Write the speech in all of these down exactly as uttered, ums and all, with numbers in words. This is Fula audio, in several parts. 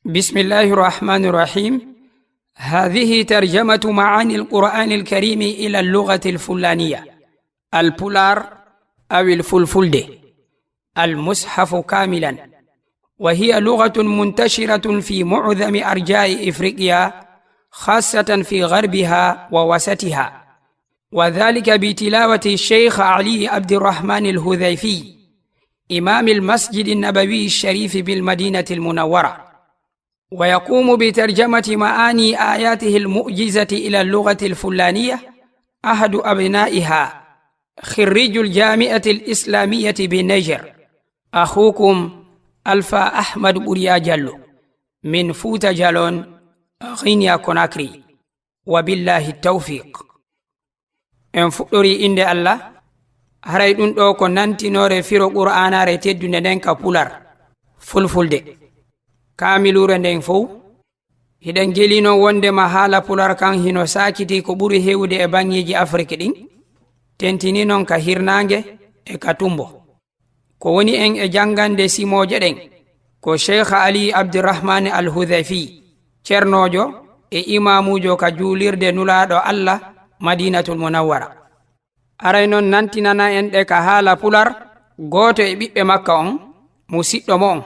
بسم الله الرحمن الرحيم. هذه ترجمة معاني القرآن الكريم إلى اللغة الفلانية، البولار أو الفلفلدة، المصحف كاملا، وهي لغة منتشرة في معظم أرجاء إفريقيا، خاصة في غربها ووسطها، وذلك بتلاوة الشيخ علي عبد الرحمن الحذيفي، إمام المسجد النبوي الشريف بالمدينة المنورة. ويقوم بترجمة معاني آياته المعجزة إلى اللغة الفلانية أحد أبنائها، خريج الجامعة الإسلامية بالنيجر، أخوكم ألفا أحمد بوريا جالو، من فوتا جالون، غينيا كوناكري. وبالله التوفيق. En fuɗɗorii innde Allah, haray ɗum ɗoo ko nantinoore firo Qur'aanaare teddunde nden ka Pular, Fulfulde. Kaamiluure nden fow, hiɗen gelii non wonndema haala Pular kan hino saakitii ko ɓuri heewde e baŋŋeeji Afrik ɗin, tentinii non ka hirnaange e ka tummbo. Ko woni en e janngande simooje ɗen, ko Sheikh Ali Abdurrahman Al Hudhayfi, cernoojo e imaamuujo ka juulirde Nulaaɗo Allah, Madinatul Munawwara. Aray non nantinana en ɗe ka haala Pular, gooto e ɓiɓɓe makka on, musiɗɗo mo'on,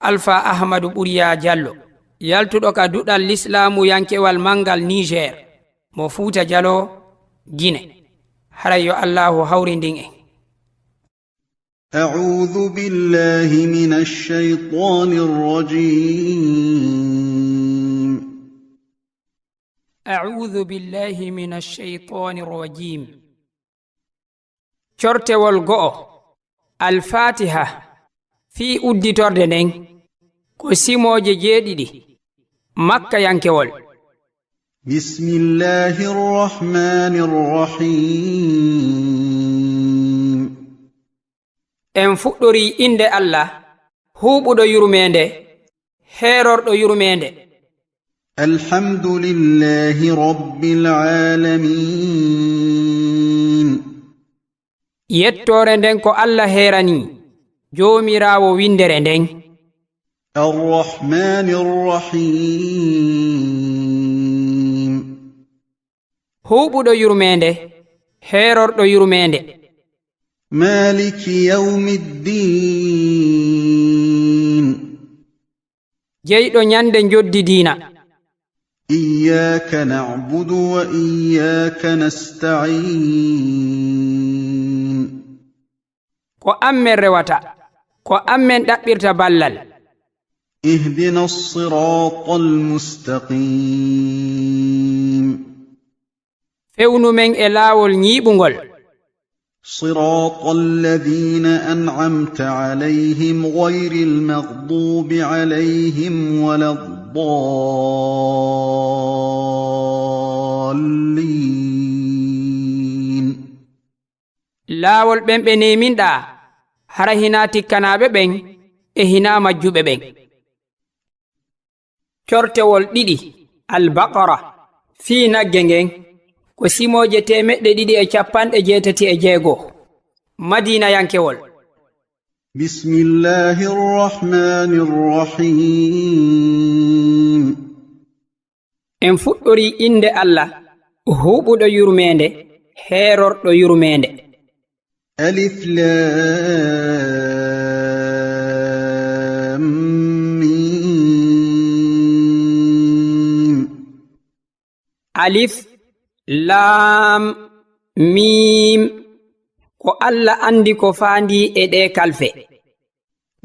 Alfa Ahmadu Ɓuriyaa Jallo, yaltuɗo ka duɗal lislaamuyankewal manngal Niger, mo Fuuta Jaloo, Gine. Haray yo Allaahu hawrindin en. أعوذ بالله من الشيطان الرجيم. أعوذ بالله من الشيطان الرجيم. Cortewol go'o, Al-Fatiha, fii udditorde nden, ko simooje jeeɗiɗi, makkayankewol. بسم الله الرحمن الرحيم. En fuɗɗorii innde Allah, huuɓuɗo yurmeende, heerorɗo yurmeende. الحمد لله رب العالمين. Yettoore nden ko Allah heeranii, Joomiraawo winndere nden. الرحمن الرحيم. Huuɓuɗo yurmeende, heerorɗo yurmeende. مالك يوم الدين. Jeyɗo ñande njoddi diina. إياك نعبد وإياك نستعين. Ko an men rewata, ko an men ɗaɓɓirta ballal. اهدنا الصراط المستقيم. Fewnu men e laawol ñiiɓungol. صراط الذين أنعمت عليهم غير المغضوب عليهم ولا الضالين. Laawol ɓen ɓe neeminɗaa, hara hinaa tikkanaaɓe ɓen e hinaa majjuɓe ɓen. Cortewol ɗiɗi, Al-Baqara, fii nagge ngen, ko simooje teemeɗɗe ɗiɗi e capanɗe jeetati e jeego, Madiinayankewol. بسم الله الرحمن الرحيم. En fuɗɗorii innde Allah, huuɓuɗo yurmeende, heerorɗo yurmeende. ألف لام ميم. Alif, Laam, Miim. Ko Allah anndi ko faandii e ɗee kalfe.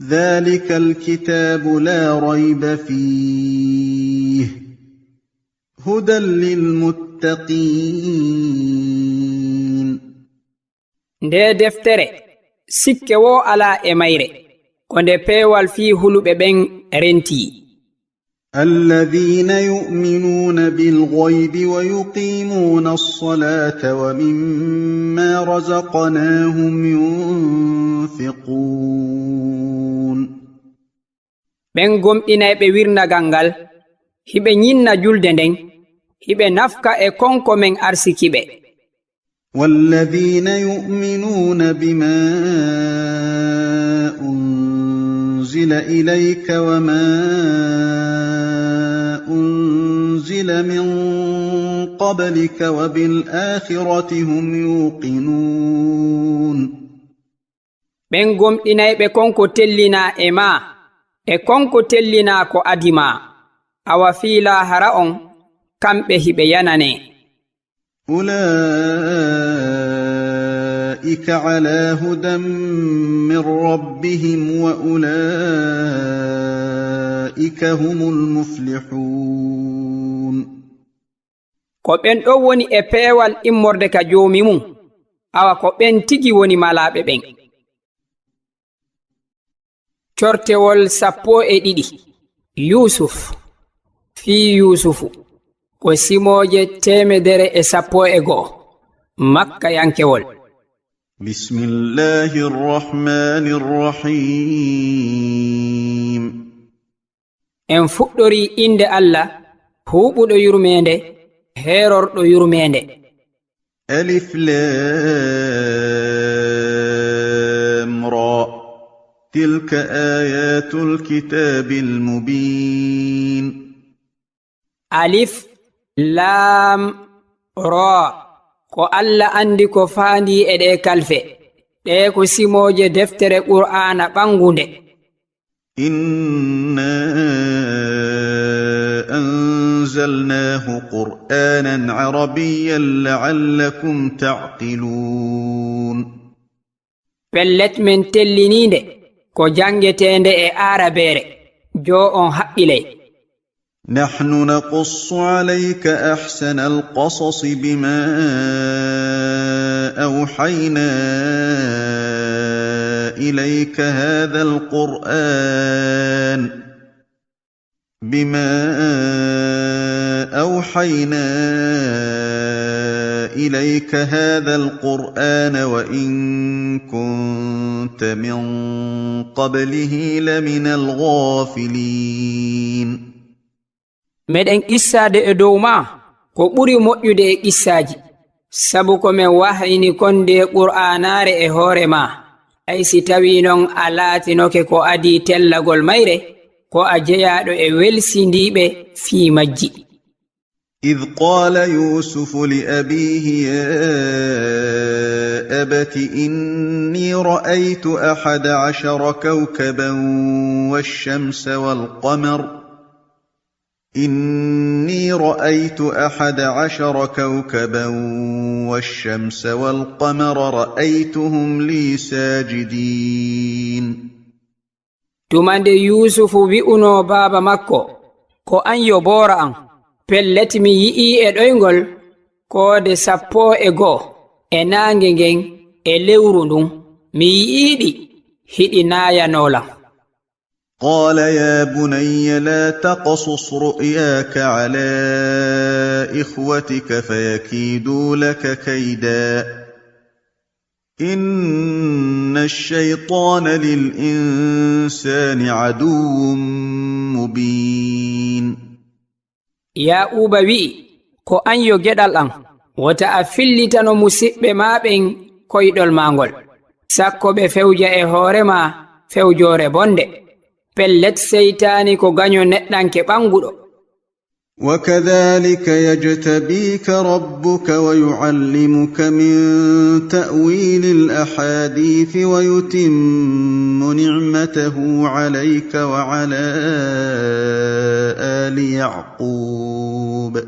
ذلك الكتاب لا ريب فيه هدى للمتقين. Ndee deftere, sikke woo alaa e mayre, ko nde peewal fii huluɓe ɓen rentii. الذين يؤمنون بالغيب ويقيمون الصلاة ومما رزقناهم ينفقون. Ɓen gomɗinayɓe wirnagal ngal, hiɓe ñinna julde nden, hiɓe nafka e kon ko men arsiki ɓe. والذين يؤمنون بما أنزل أنزل إليك وما أنزل من قبلك وبالآخرة هم يوقنون. Ɓen gomɗinayɓe kon ko tellinaa e maa, e kon ko tellinaa ko adii maa, awa fii laahara on, kamɓe hiɓe yananee. أولئك على هدى من ربهم وأولئك هم المفلحون. Ko ɓen ɗon woni e peewal immorde ka Joomi mun, awa ko ɓen tigi woni malaaɓe ɓen. Cortewol sappo e ɗiɗi. Yuusuf, fii Yuusufu, ko simooje teemedere e sappo e go'o. Makkayankewol. بسم الله الرحمن الرحيم. En fuɗɗorii innde Alla, huuɓuɗo yurmeende, heerorɗo yurmeende. ألف لام را. تلك آيات الكتاب المبين. Alif, laam, raa. Ko Alla anndi ko faandii e ɗee kalfe. Ɗee ko simooje deftere Qur'aana ɓanngunde. إنا أنزلناه قرآنا عربيا لعلكم تعقلون. Pellet men tellinii nde ko janngeteende e aarabeere, joo on haqqilay. نحن نقص عليك أحسن القصص بما أوحينا إليك هذا القرآن، بما أوحينا إليك هذا القرآن وإن كنت من قبله لمن الغافلين. Meɗen qissaade e dow maa ko ɓuri moƴƴude e qissaaji, sabu ko men wahayini kon ndee Qur'aanaare e hoore maa, hay si tawii non a laatinoke ko adii tellagol mayre, ko a jeyaaɗo e welsindiiɓe fii majji. إذ قال يوسف لأبيه يا أبت إني رأيت أحد عشر كوكبا والشمس والقمر إني رأيت أحد عشر كوكبا والشمس والقمر رأيتهم لي ساجدين. Tuma nde Yuusufu wi'unoo baaba makko, "Ko an yo boora an, pellet mi yi'ii e ɗoyngol koode sappo e go'o e naange ngen e lewru ndun, mi yi'ii ɗi, hiɗi naayanoo lan." قال يا بني لا تقصص رؤياك على إخوتك فيكيدوا لك كيدا إن الشيطان للإنسان عدو مبين. Yaaquuba wi'i, "Ko an yo geɗal an, wota a fillitano musiɓɓe maa ɓen koyɗol maa ngol, sakko ɓe fewja e hoore maa fewjoore bonnde. Pellet, seytaani ko gaño neɗɗanke ɓannguɗo." وكذلك يجتبيك ربك ويعلمك من تأويل الأحاديث ويتم نعمته عليك وعلى آل يعقوب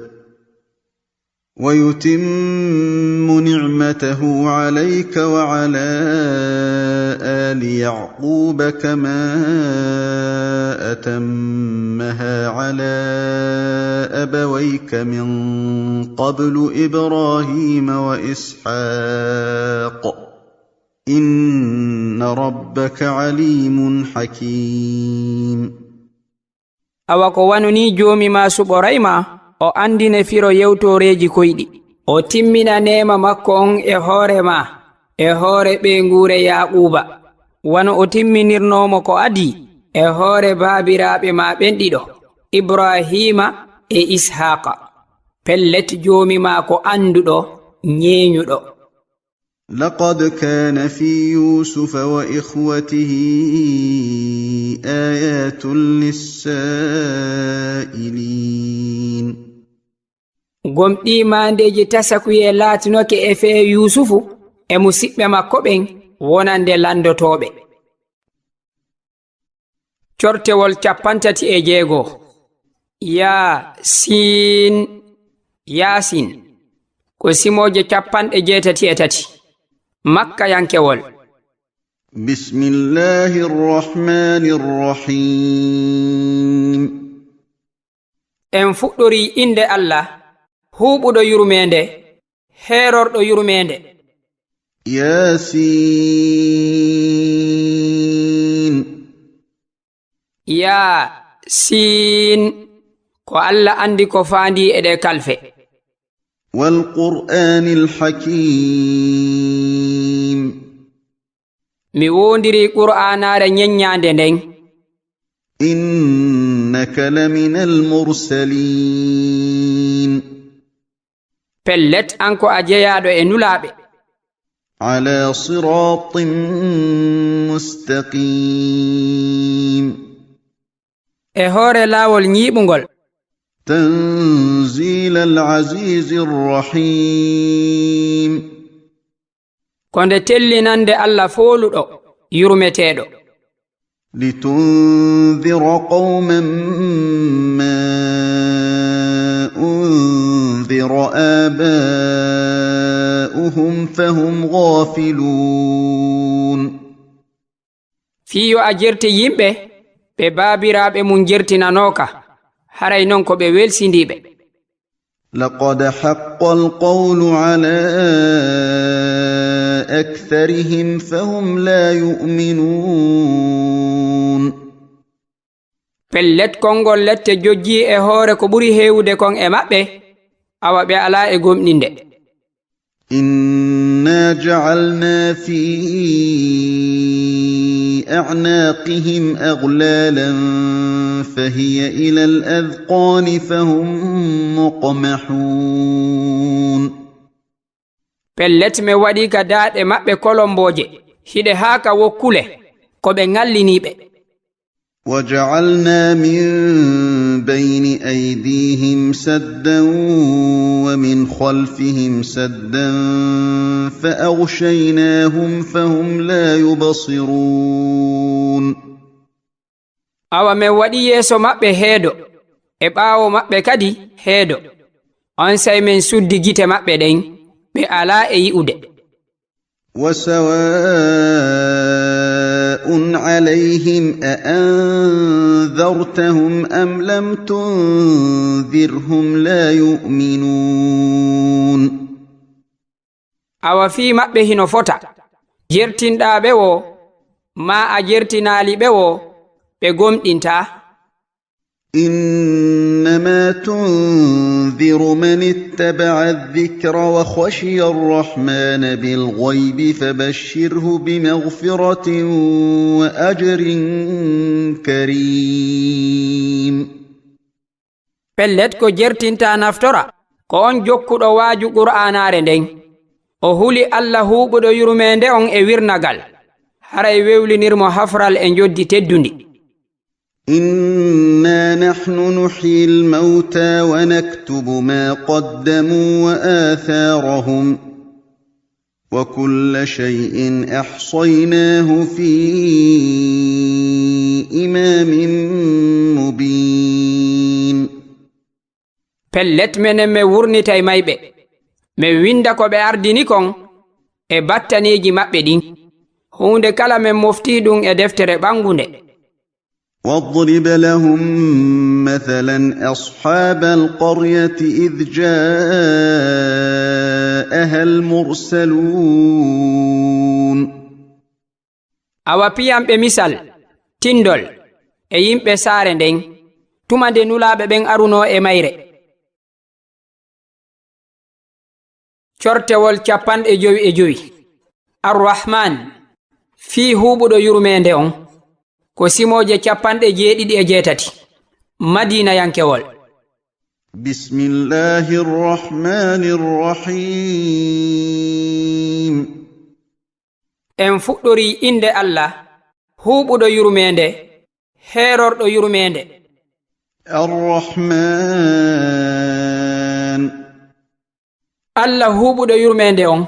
ويتم نعمته عليك وعلى آل يعقوب كما أتمها على أبويك من قبل إبراهيم وإسحاق إن ربك عليم حكيم. Awa ko wano nii Joomi maa suɓoray maa, o anndine firo yewtooreeji koyɗi, o timmina neema makko on e hoore maa, e hoore ɓeynguure Yaaquuba, wano o timminirnoo mo ko adii e hoore baabiraaɓe maa ɓen ɗiɗo, Ibraahiima e Ishaaqa. Pellet, Joomi maa ko annduɗo, ñeeñuɗo. لقد كان في يوسف وإخوته للسائلين. Gomɗii maandeeji tasakuyee laatinoke e fee Yuusufu e musiɓɓe makko ɓen wonande lanndotooɓe. Cortewol cappanɗe tati e jeego. Yaa Siin. Yaasin. Ko simooje cappanɗe jeetati e tati. Makkayankewol. بسم الله الرحمن الرحيم. En fuɗɗorii innde Alla, huuɓuɗo yurmeende, heerorɗo yurmeende. ياسين. Yaa Siin. Ko Alla anndi ko faandii e ɗee kalfe. والقرآن الحكيم. Mi woondirii Qur'aanaare ñeññaande nden. إنك لمن المرسلين. Pellet, an ko a jeyaaɗo e Nulaaɓe. على صراط مستقيم. E hoore laawol ñiiɓungol. تنزيل العزيز الرحيم. Ko nde tellinannde Alla fooluɗo, yurmeteeɗo. لتنذر قوما ما أنذر آباؤهم فهم غافلون. Fii yo a jerti yimɓe ɓe baabiraaɓe mun jertinanooka, haray non ko ɓe welsindiiɓe. لقد حق القول على أكثرهم فهم لا يؤمنون. Pellet, konngol lette jojjii e hoore ko ɓuri heewude kon e maɓɓe, awa ɓe alaa e gomɗinde. إنا جعلنا في أعناقهم أغلالا فهي إلى الأذقان فهم مقمحون. Pellet, men waɗii ka daaɗe maɓɓe kolombooje, hiɗe haa ka wokkule, ko ɓe ŋalliniiɓe. وجعلنا من بين أيديهم سدا ومن خلفهم سدا فأغشيناهم فهم لا يبصرون. Awa men waɗi yeeso maɓɓe heedo, e ɓaawo maɓɓe kadi heedo. Onsay men suddi gite maɓɓe ɗen, ɓe alaa e yi'ude. وسواء عليهم أأنذرتهم أم لم تنذرهم لا يؤمنون. Awa fii maɓɓe hino fota, jertinɗaa ɓe woo, maa a jertinaali ɓe woo, ɓe gomɗintaa. إنما تنذر من اتبع الذكر وخشي الرحمن بالغيب فبشره بمغفرة وأجر كريم. Pellet, ko jertintaa naftora, ko on jokkuɗo waaju Qur'aanaare nden. O huli Alla huuɓuɗo yurmeende on e wirnagal. Haray wewlinir mo hafral e njoddi teddundi. إنا نحن نحيي الموتى ونكتب ما قدموا وآثارهم وكل شيء أحصيناه في إمام مبين. Pellet, menen men wurnitay mayɓe, men winnda ko ɓe ardini kon e battaniiji maɓɓe ɗin. Huunde kala men moftii ɗum e deftere ɓanngunde. واضرب لهم مثلا أصحاب القرية إذ جاءها المرسلون. Awa piyan ɓe misal, tinndol, e yimɓe saare nden, tuma nde Nulaaɓe ɓen arunoo e mayre. Cortewol cappanɗe jowi e jowi. Arrahman, fii huuɓuɗo yurmeende on, ko simooje cappanɗe jeeɗiɗi e jeetati. Madiinayankewol. بسم الله الرحمن الرحيم. En fuɗɗorii innde Alla, huuɓuɗo yurmeende, heerorɗo yurmeende. الرحمن. Alla huuɓuɗo yurmeende on.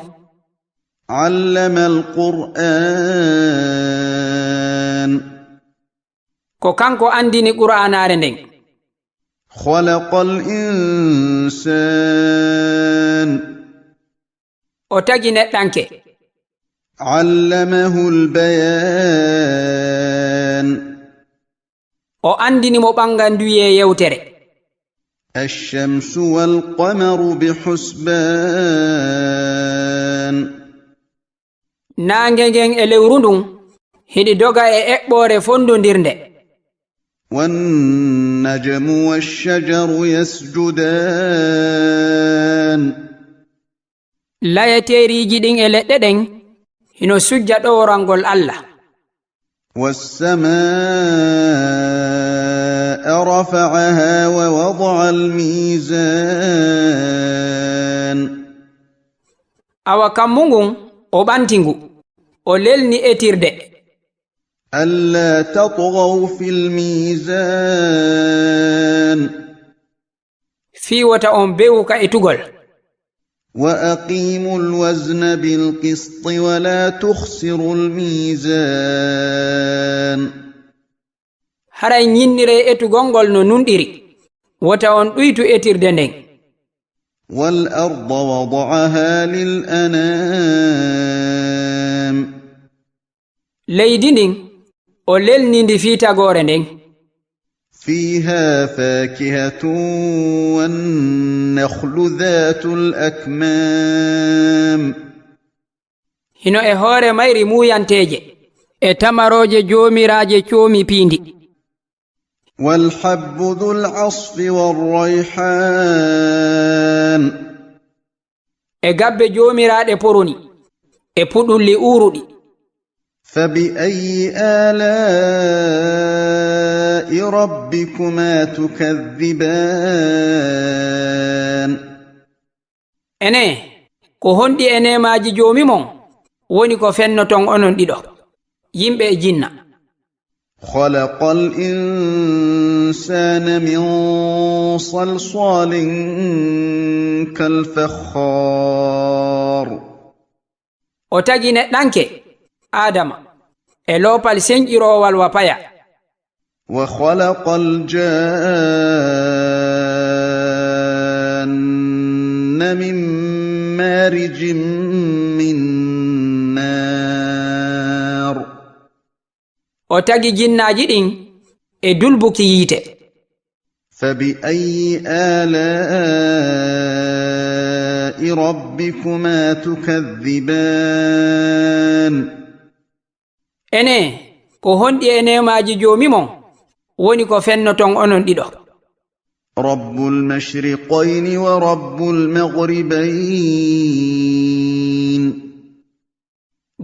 علم القرآن. Ko kanko anndini Qur'aanaare nden. خلق الإنسان. O tagi neɗɗanke. علمه البيان. O anndini mo ɓannganduyee yewtere. الشمس والقمر بحسبان. Naange ngen e lewru ndun, hiɗi doga e eɓɓoore fondondirnde. والنجم والشجر يسجدان. Layeteeriiji ɗin e leɗɗe ɗen, hino sujja ɗoworangol Alla. والسماء رفعها ووضع الميزان. Awa kammu ngun, o ɓanti ngu, o lelni etirde. ألا تطغوا في الميزان. Fii wota on bewu ka etugol. وأقيموا الوزن بالقسط ولا تخسروا الميزان. Haray ñinniree etugol ngol no nunɗiri, wota on ɗuytu etirde nden. والأرض وضعها للأنام. Leydi ndin, o lelni ndi fii tagoore nden. فيها فاكهة والنخل ذات الأكمام. Hino e hoore mayri muuyanteeje, e tamarooje joomiraaje coomi piindi. والحب ذو العصف والريحان. E gabbe joomiraaɗe poroni, e puɗulli uuruɗi. فبأي آلاء ربكما تكذبان. Enee, ko honɗi e neemaaji Joomi mon woni ko fennoton onon ɗiɗo, yimɓe e jinna? خلق الإنسان من صلصال كالفخار. O tagi neɗɗanke, Aadama, e loopal senƴiroowal wa paya. وخلق الجان من مارج من نار. O tagi jinnaaji ɗin e dulbuki yiite. فبأي آلاء ربكما تكذبان. Enee, ko honɗi e neemaaji Joomi mon woni ko fennoton onon ɗiɗo? رب المشرقين ورب المغربين.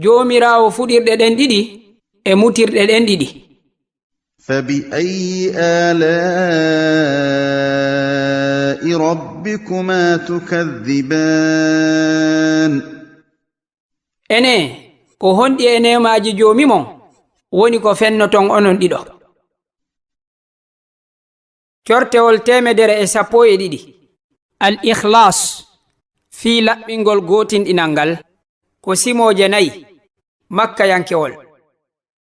Joomiraawo fuɗirɗe ɗen ɗiɗi e mutirɗe ɗen ɗiɗi. فبأي آلاء ربكما تكذبان. Enee, ko honɗi e neemaaji Joomi mon woni ko fennoton onon ɗiɗo? Cortewol teemedere e sappo e ɗiɗi. Al Ikhlaas, fii laɓɓingol gootinɗinal ngal, ko simooje nayi, makkayankewol.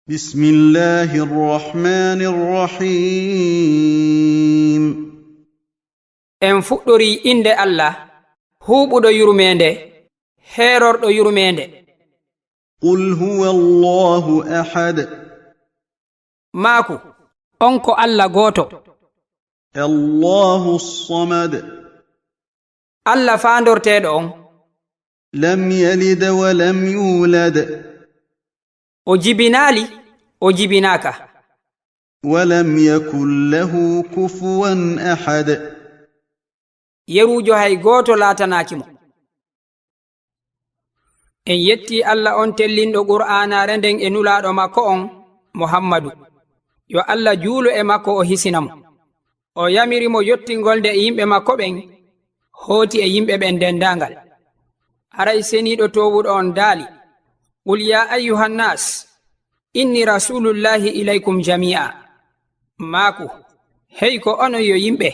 بسم الله الرحمن الرحيم. En fuɗɗorii innde Alla, huuɓuɗo yurmeende, heerorɗo yurmeende. قل هو الله أحد. Maaku, on ko Alla gooto. الله الصمد. Alla faandorteeɗo on. لم يلد ولم يولد. O jibinaali, o jibinaaka. ولم يكن له كفوا أحد. Yeruujo hay gooto laatanaaki mo. En yettii Alla on tellinɗo Qur'aanaare nden e Nulaaɗo makko on, Muhammadu. Yo Alla juulu e makko, o hisina mo. O yamiri mo yottingol nde e yimɓe makko ɓen, hooti e yimɓe ɓen denndaangal. Haray Seniiɗo Toowuɗo on daali: "Qul yaa ayyuhan naas, inni rasuulullaahi ilaykum jamii'a." Maaku, hey ko onon yo yimɓe,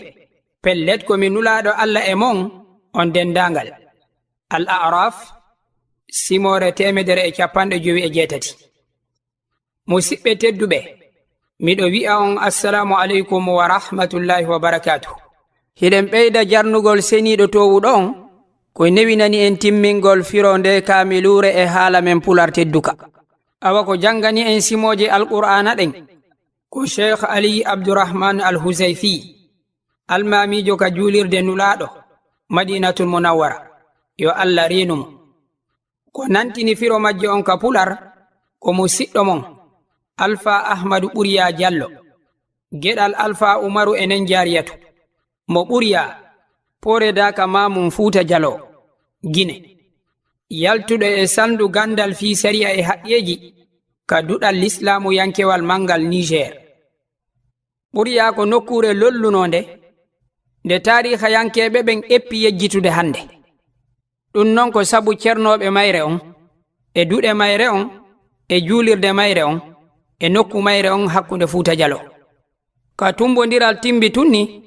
pellet ko mi Nulaaɗo Alla e mon, on denndaangal. Al A'raaf, simoore teemedere e cappanɗe jowi e jeetati. Musiɓɓe tedduɓe, miɗo wi'a on assalaamu aleykum wa rahmatullaahi wa barakaatuh. Hiɗen ɓeyda jarnugol seniiɗo toowuɗo on, ko newinani en timmingol firo nde kaamiluure e haala men pular tedduka. Awa ko janngani en simooje Alqur'aana ɗen, ko Sheikh Ali Abdurrahman Al Huzayfi, almaamiijo ka juulirde Nulaaɗo, Madinatul Munawwara, yo Alla reenu mo. Ko nantini firo majje on ka pular, ko musiɗɗo mon, Alfa Ahmadu Ɓuriya Jallo, geɗal Alfa Umaru e nen Jaariyatu, mo Ɓuriya, Pooredaa ka Maamum Fuuta Jaloo, Gine. Yaltuɗo e salndu ganndal fii sariya e haqqeeji ka duɗal lislaamuyankewal manngal Niger. Ɓuriya ko nokkuure lollunoonde, nde taariihayankeeɓe ɓen eppi yejjitude hannde. Ɗun non ko sabu cernooɓe mayre on, e duɗe mayre on, e juulirde mayre on, e nokku mayre on hakkunde Fuuta Jaloo. Ka tumbondiral timbi tun ni,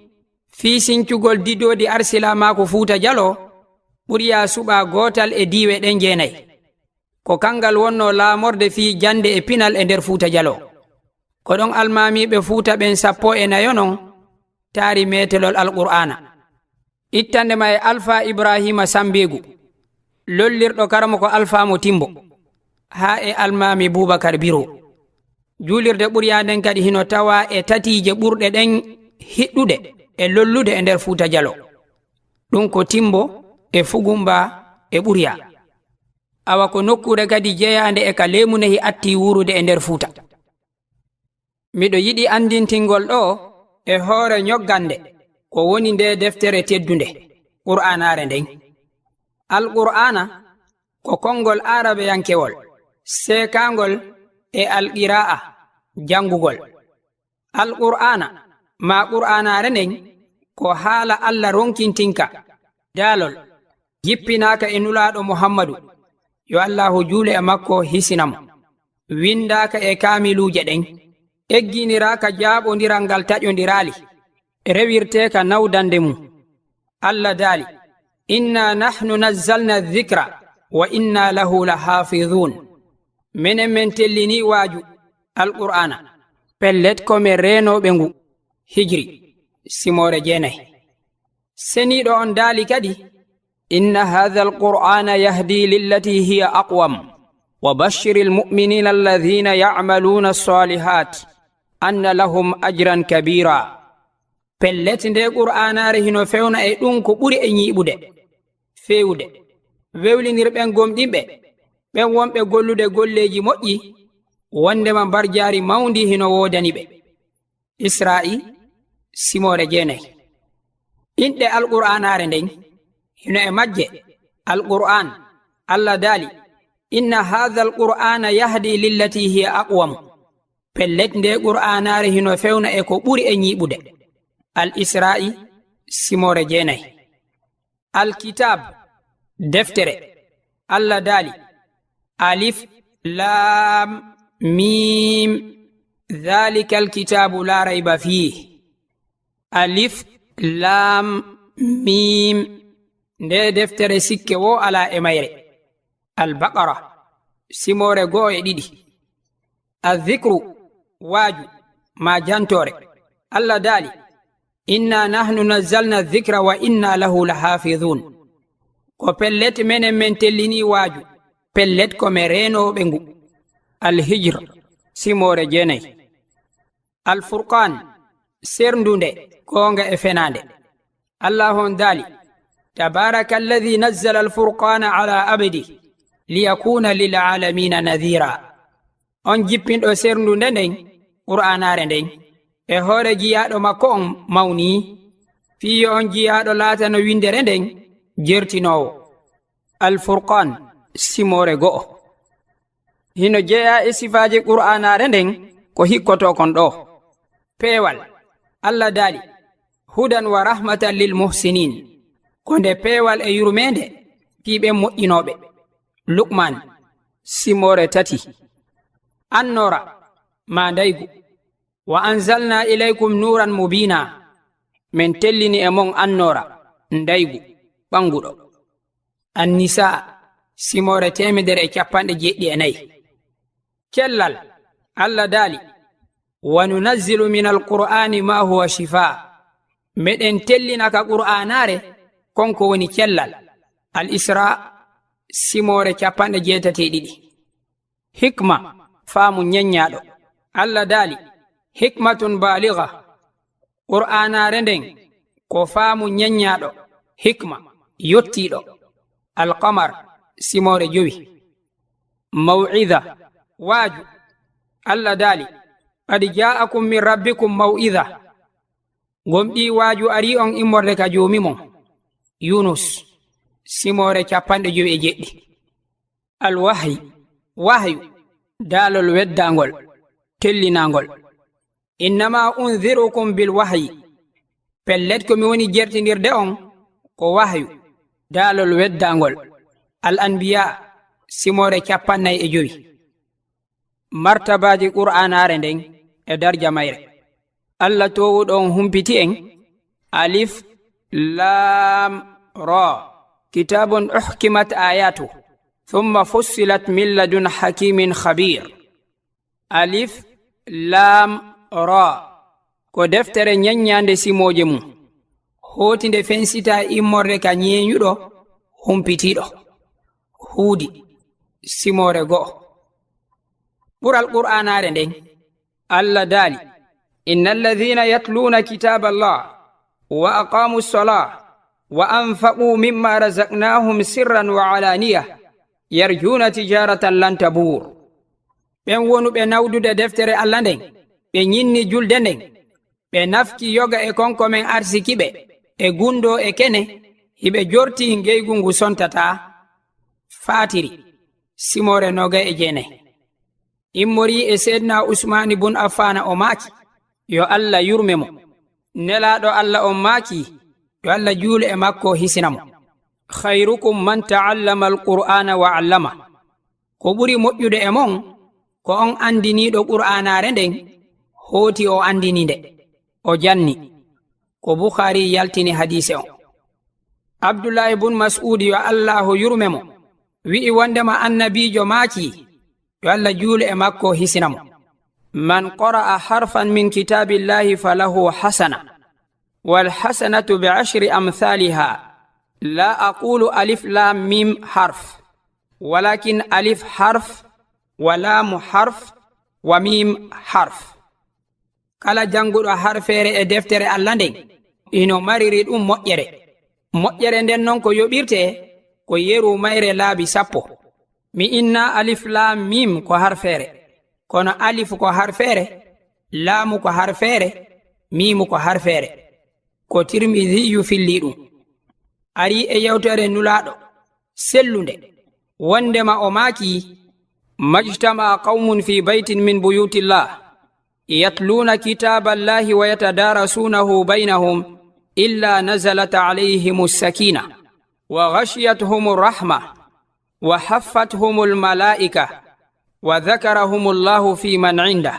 fii sincugol didoodi arsilaamaaku Fuuta Jaloo, Ɓuriya suɓaa gootal e diiwe ɗen jeenay. Ko kanngal wonnoo laamorde fii jannde e pinal e nder Fuuta Jaloo. Ko ɗon almaamiiɓe Fuuta ɓen sappo e nayo non taari meetelol Alqur'aana. Ittande ma e Alfa Ibraahiima Sambeegu, lollirɗo karamoko Alfa mo Timbo, haa e almaami Buubakar Biro. Juulirde Ɓuriya nden kadi hino tawaa e tatiije ɓurɗe ɗen hiɗɗude e lollude e nder Fuuta Jaloo. Ɗun ko Timbo e Fugumba e Ɓuriya. Awa ko nokkuure kadi jeyaande e ka leemunehi attii wuurude e nder Fuuta. Miɗo yiɗi anndintingol ɗoo e hoore ñoggannde ko woni ndee deftere teddunde, Qur'aanaare nden. Alqur'aana ko konngol aarabeyankewol, seekaangol e alqiraa'a, janngugol. Alqur'aana, maa Qur'aanaare nden, ko haala Alla ronkintinka, daalol, jippinaaka e Nulaaɗo Muhammadu, yo Allaahu juulu e makko hisina mo, winndaaka e kaamiluuje ɗen, egginiraaka jaaɓondiral ngal taƴondiraali, rewirteeka nawdannde mum. Alla daali, "Inna nahnu nazzalna dhikra wa inna lahu lahafidhun." Menen men tellinii waaju, Alqur'aana. Pellet ko men reenooɓe ngu. Hijri, simoore jeenay. Seniiɗo on daali kadi, "Inna hadha alqur'ana yahdi lillati hiya aqwam, wa bashshiril mu'minina alladhina ya'maluna as-salihat, anna lahum ajran kabira." Pellet, nde Qur'aanaare hino fewna e ɗun ko ɓuri e ñiiɓude, feewude, wewlinir ɓen gomɗinɓe, ɓen wonɓe gollude golleeji moƴƴi, wondema mbarjaari mawndi hino woodani ɓe. Isra'i, simoore jeenay. Inɗe Alqur'aanaare nden, hino e majje, Alqur'aan, Alla daali, "Inna hadha alqur'ana yahdi lillati hiya aqwam." Pellet, nde Qur'aanaare hino fewna e ko ɓuri e ñiiɓude. Al Isra'i, simoore jeenay. Alkitab, deftere. Alla daali, "Alif, Laam, Miim, dhalika alkitabu la rayba fiih." Alif, Laam, Miim, nde deftere sikke woo alaa e mayre. Albaqara, simoore go'o e ɗiɗi. Adh-dhikru, waaju, maa jantoore. Alla daali, "Inna nahnu nazzalna dhikra wa inna lahu lahafidhun." Ko pellet, menen men tellinii waaju, pellet ko men reenooɓe ngu. Al-Hijr, simoore jeenay. Al-Furqaan, serndunde goonga e fenaande. Allaahu on daali, "Tabaaraka alladhi nazzala al-furqaana ala abdihi liyakuna lil aalamiina nadhiira." On jippinɗo serndunde nden, Qur'aanaare nden, e hoore jiyaaɗo makko on mawnii, fii yo on jiyaaɗo laatano winndere nden jertinoowo. Al-Furqaan, simoore go'o. Hino jeyaa e sifaaji Qur'aanaare nden ko hikkotoo kon ɗoo. Peewal, Alla daali, "Hudan wa rahmatan lil muhsinin." Ko nde peewal e yurmeende fii ɓen moƴƴinooɓe. Luqmaan, simoore tati. Annoora, maa ndaygu. Wa anzalna ilaykum nuuran mubiina. Men tellini e mon annoora, ndaygu, ɓannguɗo. Annisaa, simoore teemedere e cappanɗe jeeɗiɗi e nayi. Cellal, Alla daali, wa nunazzilu min alqur'aani maa huwa shifaa. Meɗen tellina ka Qur'aanaare, kon ko woni cellal. Al Israa, simoore cappanɗe jeetati e ɗiɗi. Hikma, faamu ñeññaaɗo. Alla daali, hikmatun baaliga. Qur'aanaare nden ko faamu ñeññaaɗo, hikma, yottiiɗo. Alqamar, simoore jowi. Maw'ida, waaju. Alla daali, qad jaa'akum min rabbikum maw'ida. Gomɗii waaju arii on immorde ka Joomi mon. Yuunus, simoore cappanɗe jowi e jeeɗiɗi. Alwahyi, wahyu, daalol weddaangol, tellinaangol. Innama unzirukum bil wahyi. Pellet ko mi woni jertindirde on ko wahyu, daalol weddaangol. Al Anbiyaa, simoore cappannayi e jowi. Martabaaji Qur'aanaare nden e darja mayre. Alla toowuɗo on humpiti en, alif, laam, raa. Kitaabun uhkimat aayaatuhu, thumma fussilat min ladun hakiimin khabiir. Alif, laam, raa. Ko deftere ñeññaande simooje mum. Hooti nde fensitaa immorde ka ñeeñuɗo, humpitiiɗo. Huudi, simoore go'o. Ɓural Qur'aanaare nden, Alla daali, inna alladhina yatluuna kitaaballah wa aqaamu ssalaa wa anfaquu mimma razaqnaahum sirran wa alaaniya yarjuuna tijaaratan lan tabuur. Ɓen wonuɓe nawdude deftere Alla nden, ɓe ñinni julde nden, ɓe nafki yoga e kon ko men arsiki ɓe, e gunndoo e kene, hiɓe jortii ngeygu ngu sontataa. Faatiri, simoore noogay e jeenay. Immorii e Seydina Usmaani bun Affaana, o maaki, yo Alla yurme mo. Nelaaɗo Alla on maaki, yo Alla juulu e makko hisina mo. Khayrukum man ta'allama al-Qur'aana wa 'allama. Ko ɓuri moƴƴude e mon, ko on anndiniiɗo Qur'aanaare nden, hooti o anndini nde, o janni. Ko Bukhaari yaltini hadiise on. Abdullaahi bun Mas'uudi, yo Allaahu yurme mo, wi'i wondema Annabiijo maaki, yo Alla juulu e makko hisina mo, man qara'a harfan min kitaabillahi falahu hasana, wal hasanatu bi ashri amthaliha, la aqulu alif laam miim harf, walakin alif harf, wa laamu harf, wa miim harf. Kala jannguɗo harfeere e deftere Alla nden, hino mariri ɗum moƴƴere. Moƴƴere nden non ko yoɓirtee ko yeru mayre laabi sappo. Mi innaa alif laam miim ko harfeere, kono alif ko harfeere, laamu ko harfeere, miimu ko harfeere. Ko Tirmiziyu fillii ɗum. Arii e yewtere Nulaaɗo sellunde, wondema o maaki, majtama qawmun fi baytin min buyutillah, yatluuna kitaaballahi wa yatadaarasuunahu baynahum, illa nazalat alayhimu sakina, wa ghashiyatuhumu rahma, wa haffathumul malaa'ika, wa dhakarahumullahu fi man indah.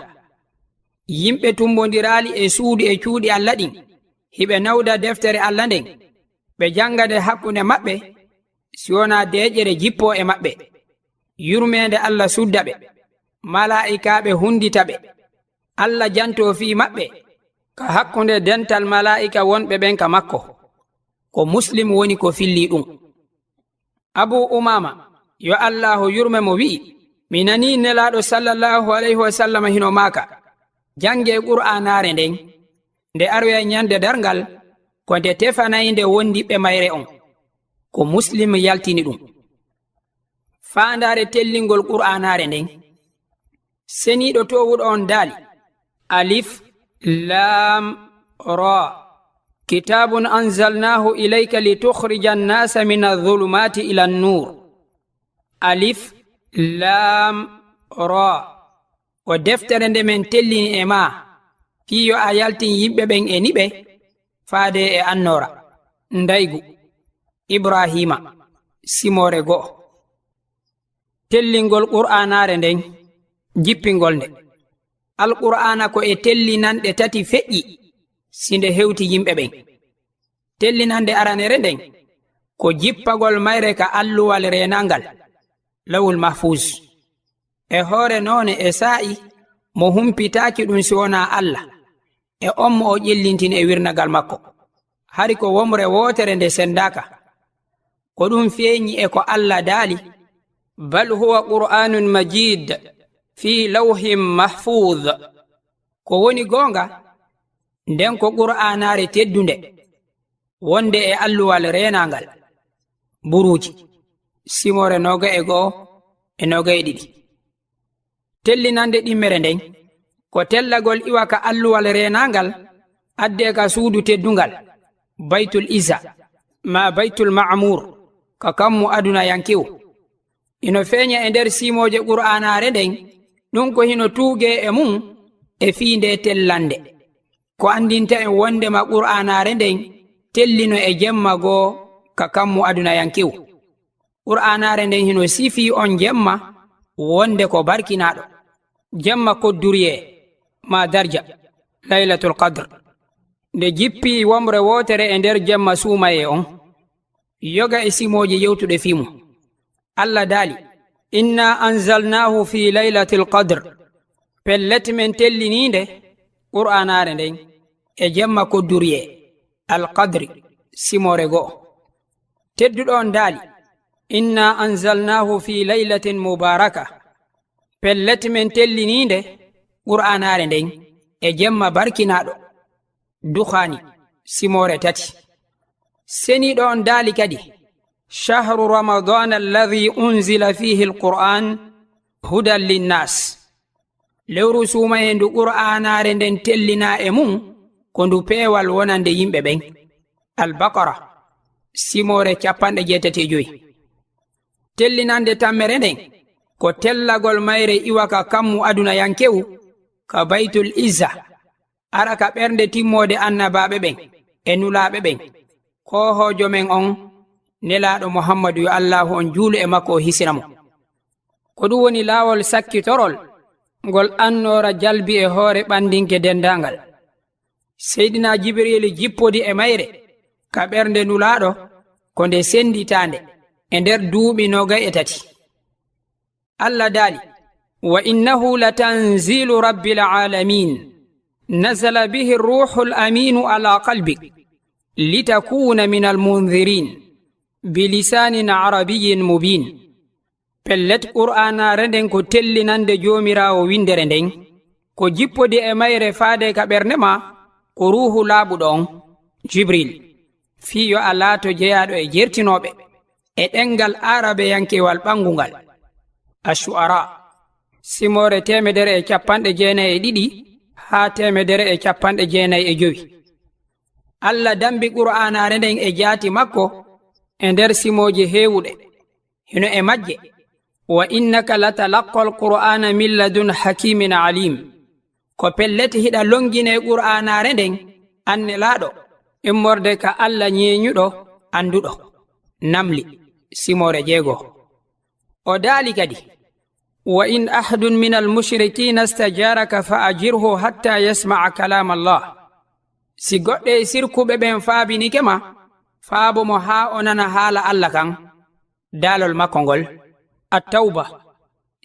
Yimɓe tumbondiraali e suudu e cuuɗi Alla ɗin, hiɓe nawda deftere Alla nden, ɓe jannga nde hakkunde maɓɓe, si wonaa deeƴere jippoo e maɓɓe, yurmeende Alla sudda ɓe, malaa'ikaaɓe hunndita ɓe, Alla jantoo fii maɓɓe ka hakkunde dental malaa'ika wonɓe ɓen ka makko. Ko Muslim woni ko fillii ɗum. Abu Umaama, yo Allaahu yurme mo, wi'i, mi nanii Nelaaɗo sallallaahu alayhi wa sallam hino maaka, janngee Qur'aanaare nden, nde aroya ñande darngal, ko nde tefanaynde wondiɓɓe mayre on. Ko Muslim yaltini ɗum. Faandaare tellingol Qur'aanaare nden. Seniiɗo toowuɗo on daali, alif, laam, raa. Kitaabun anzalnaahu ilayka litukhrija annaasa mina adh-dhulumaati ila an-nuur. Alif, laam, raa. Ko deftere nde men tellini e maa, fii yo a yaltin yimɓe ɓen e niɓe, faade e annoora. Ndaygu, Ibraahiima, simoore go'o. Tellingol Qur'aanaare nden, jippingol nde. Alqur'aana ko e tellinanɗe tati feƴƴi si nde hewti yimɓe ɓen. Tellinannde aranere nden ko jippagol mayre ka alluwal reenangal, Lawhul Mahfuuz. E hoore noone e saa'i mo humpitaaki ɗum si wonaa Alla, e on mo o ƴellintini e wirnagal makko. Hari ko womre wootere nde senndaaka. Ko ɗum feeñi e ko Alla daali: "Bal huwa Qur'aanun Majiid fii lawhin mahfuuz." Ko woni goonga, nden ko Qur'aanaare teddunde, wonde e alluwal reenangal. Buruuji, simoore noga e go'o e noga e ɗiɗi. Tellinannde ɗimmere nden ko tellagol iwa ka alluwal reenangal, addee ka suudu teddungal, Baytul Izza, maa Baytul Ma'muur, ka kammu adunayankewu. Hino feeña e nder simooje Qur'aanaare nden, ɗum ko hino tuugee e mum e fii ndee tellannde. Ko anndinta en wonndema Qur'aanaare nden tellino e jemma goo ka kammu adunayankewu. Qur'aanaare nden hino sifii on jemma wonde ko barkinaaɗo. Jemma kodduriyee, maa darja, Laylatul Qadr. Nde jippii womre wootere e nder jemma suumayee on. Yoga e simooje yewtuɗe fii mun. Alla daali: "Inna anzalnaahu fii laylatil qadr." Pellet men tellinii nde, Qur'aanaare nden, e jemma kodduriyee, Al Qadri, simoore go'o. Tedduɗo on daali: "Inna anzalnaahu fii laylatin mubaaraka." Pellet men tellinii nde, Qur'aanaare nden, e jemma barkinaaɗo. Dukhaani, simoore tati. Seniiɗo on daali kadi: "Shahru Ramadaana alladhi unzila fiihi al-Qur'aan hudan linnaas." Lewru suumayee ndu Qur'aanaare nden tellinaa e mum, ko ndu peewal wonande yimɓe ɓen. Al-Baqara, simoore cappanɗe jeetati e jowi. Tellinannde tammere nden ko tellagol mayre iwa ka kammu adunayankewu, ka Baytul Izza, ara ka ɓernde timmoode annabaaɓe ɓen e nulaaɓe ɓen, koohoojo men on, Nelaaɗo Muhammadu, yo Allaahu on juulu e makko, o hisina mo. Ko ɗum woni laawol sakkitorol ngol annoora jalbi e hoore ɓandinke denndaangal. Seydina Jibriilu jippodi e mayre ka ɓernde Nulaaɗo ko nde sennditaande e nder duuɓi noogay e tati. Alla daali: "Wa innahu latanziilu rabbil aalamiin, nazala bihi ruuhul amiinu alaa qalbik, litakuuna minal munziriin, bilisaanin arabiyyin mubiin." Pellet, Qur'aanaare nden ko tellinannde Joomiraawo winndere nden, ko jippodi e mayre faade ka ɓernde maa, ko Ruuhu laaɓuɗo on, Jibriil, fii yo a laato jeyaaɗo e jertinooɓe, e ɗemngal aarabeyankewal ɓanngungal. Ash-Shu'araa, simoore teemedere e cappanɗe jeenay e ɗiɗi haa teemedere e cappanɗe jeenay e jowi. Alla dammbi Qur'aanaare nden e jaati makko e nder simooje heewuɗe. Hino e majje: "Wa innaka latalaqqal Qur'aana min ladun hakiimin aliim." Ko pellet, hiɗa lonnginee Qur'aanaare nden, an Nelaaɗo, immorde ka Alla ñeeñuɗo, annduɗo. Namli, simoore jeego. O daali kadi: "Wa in ahadun minal mushrikiina stajaaraka fa ajirhu hatta yasma'a kalaam Allah." Si goɗɗo e sirkuɓe ɓen faabinike ma, faabo mo haa o nana haala Alla kan, daalol makko ngol. At-Tawba,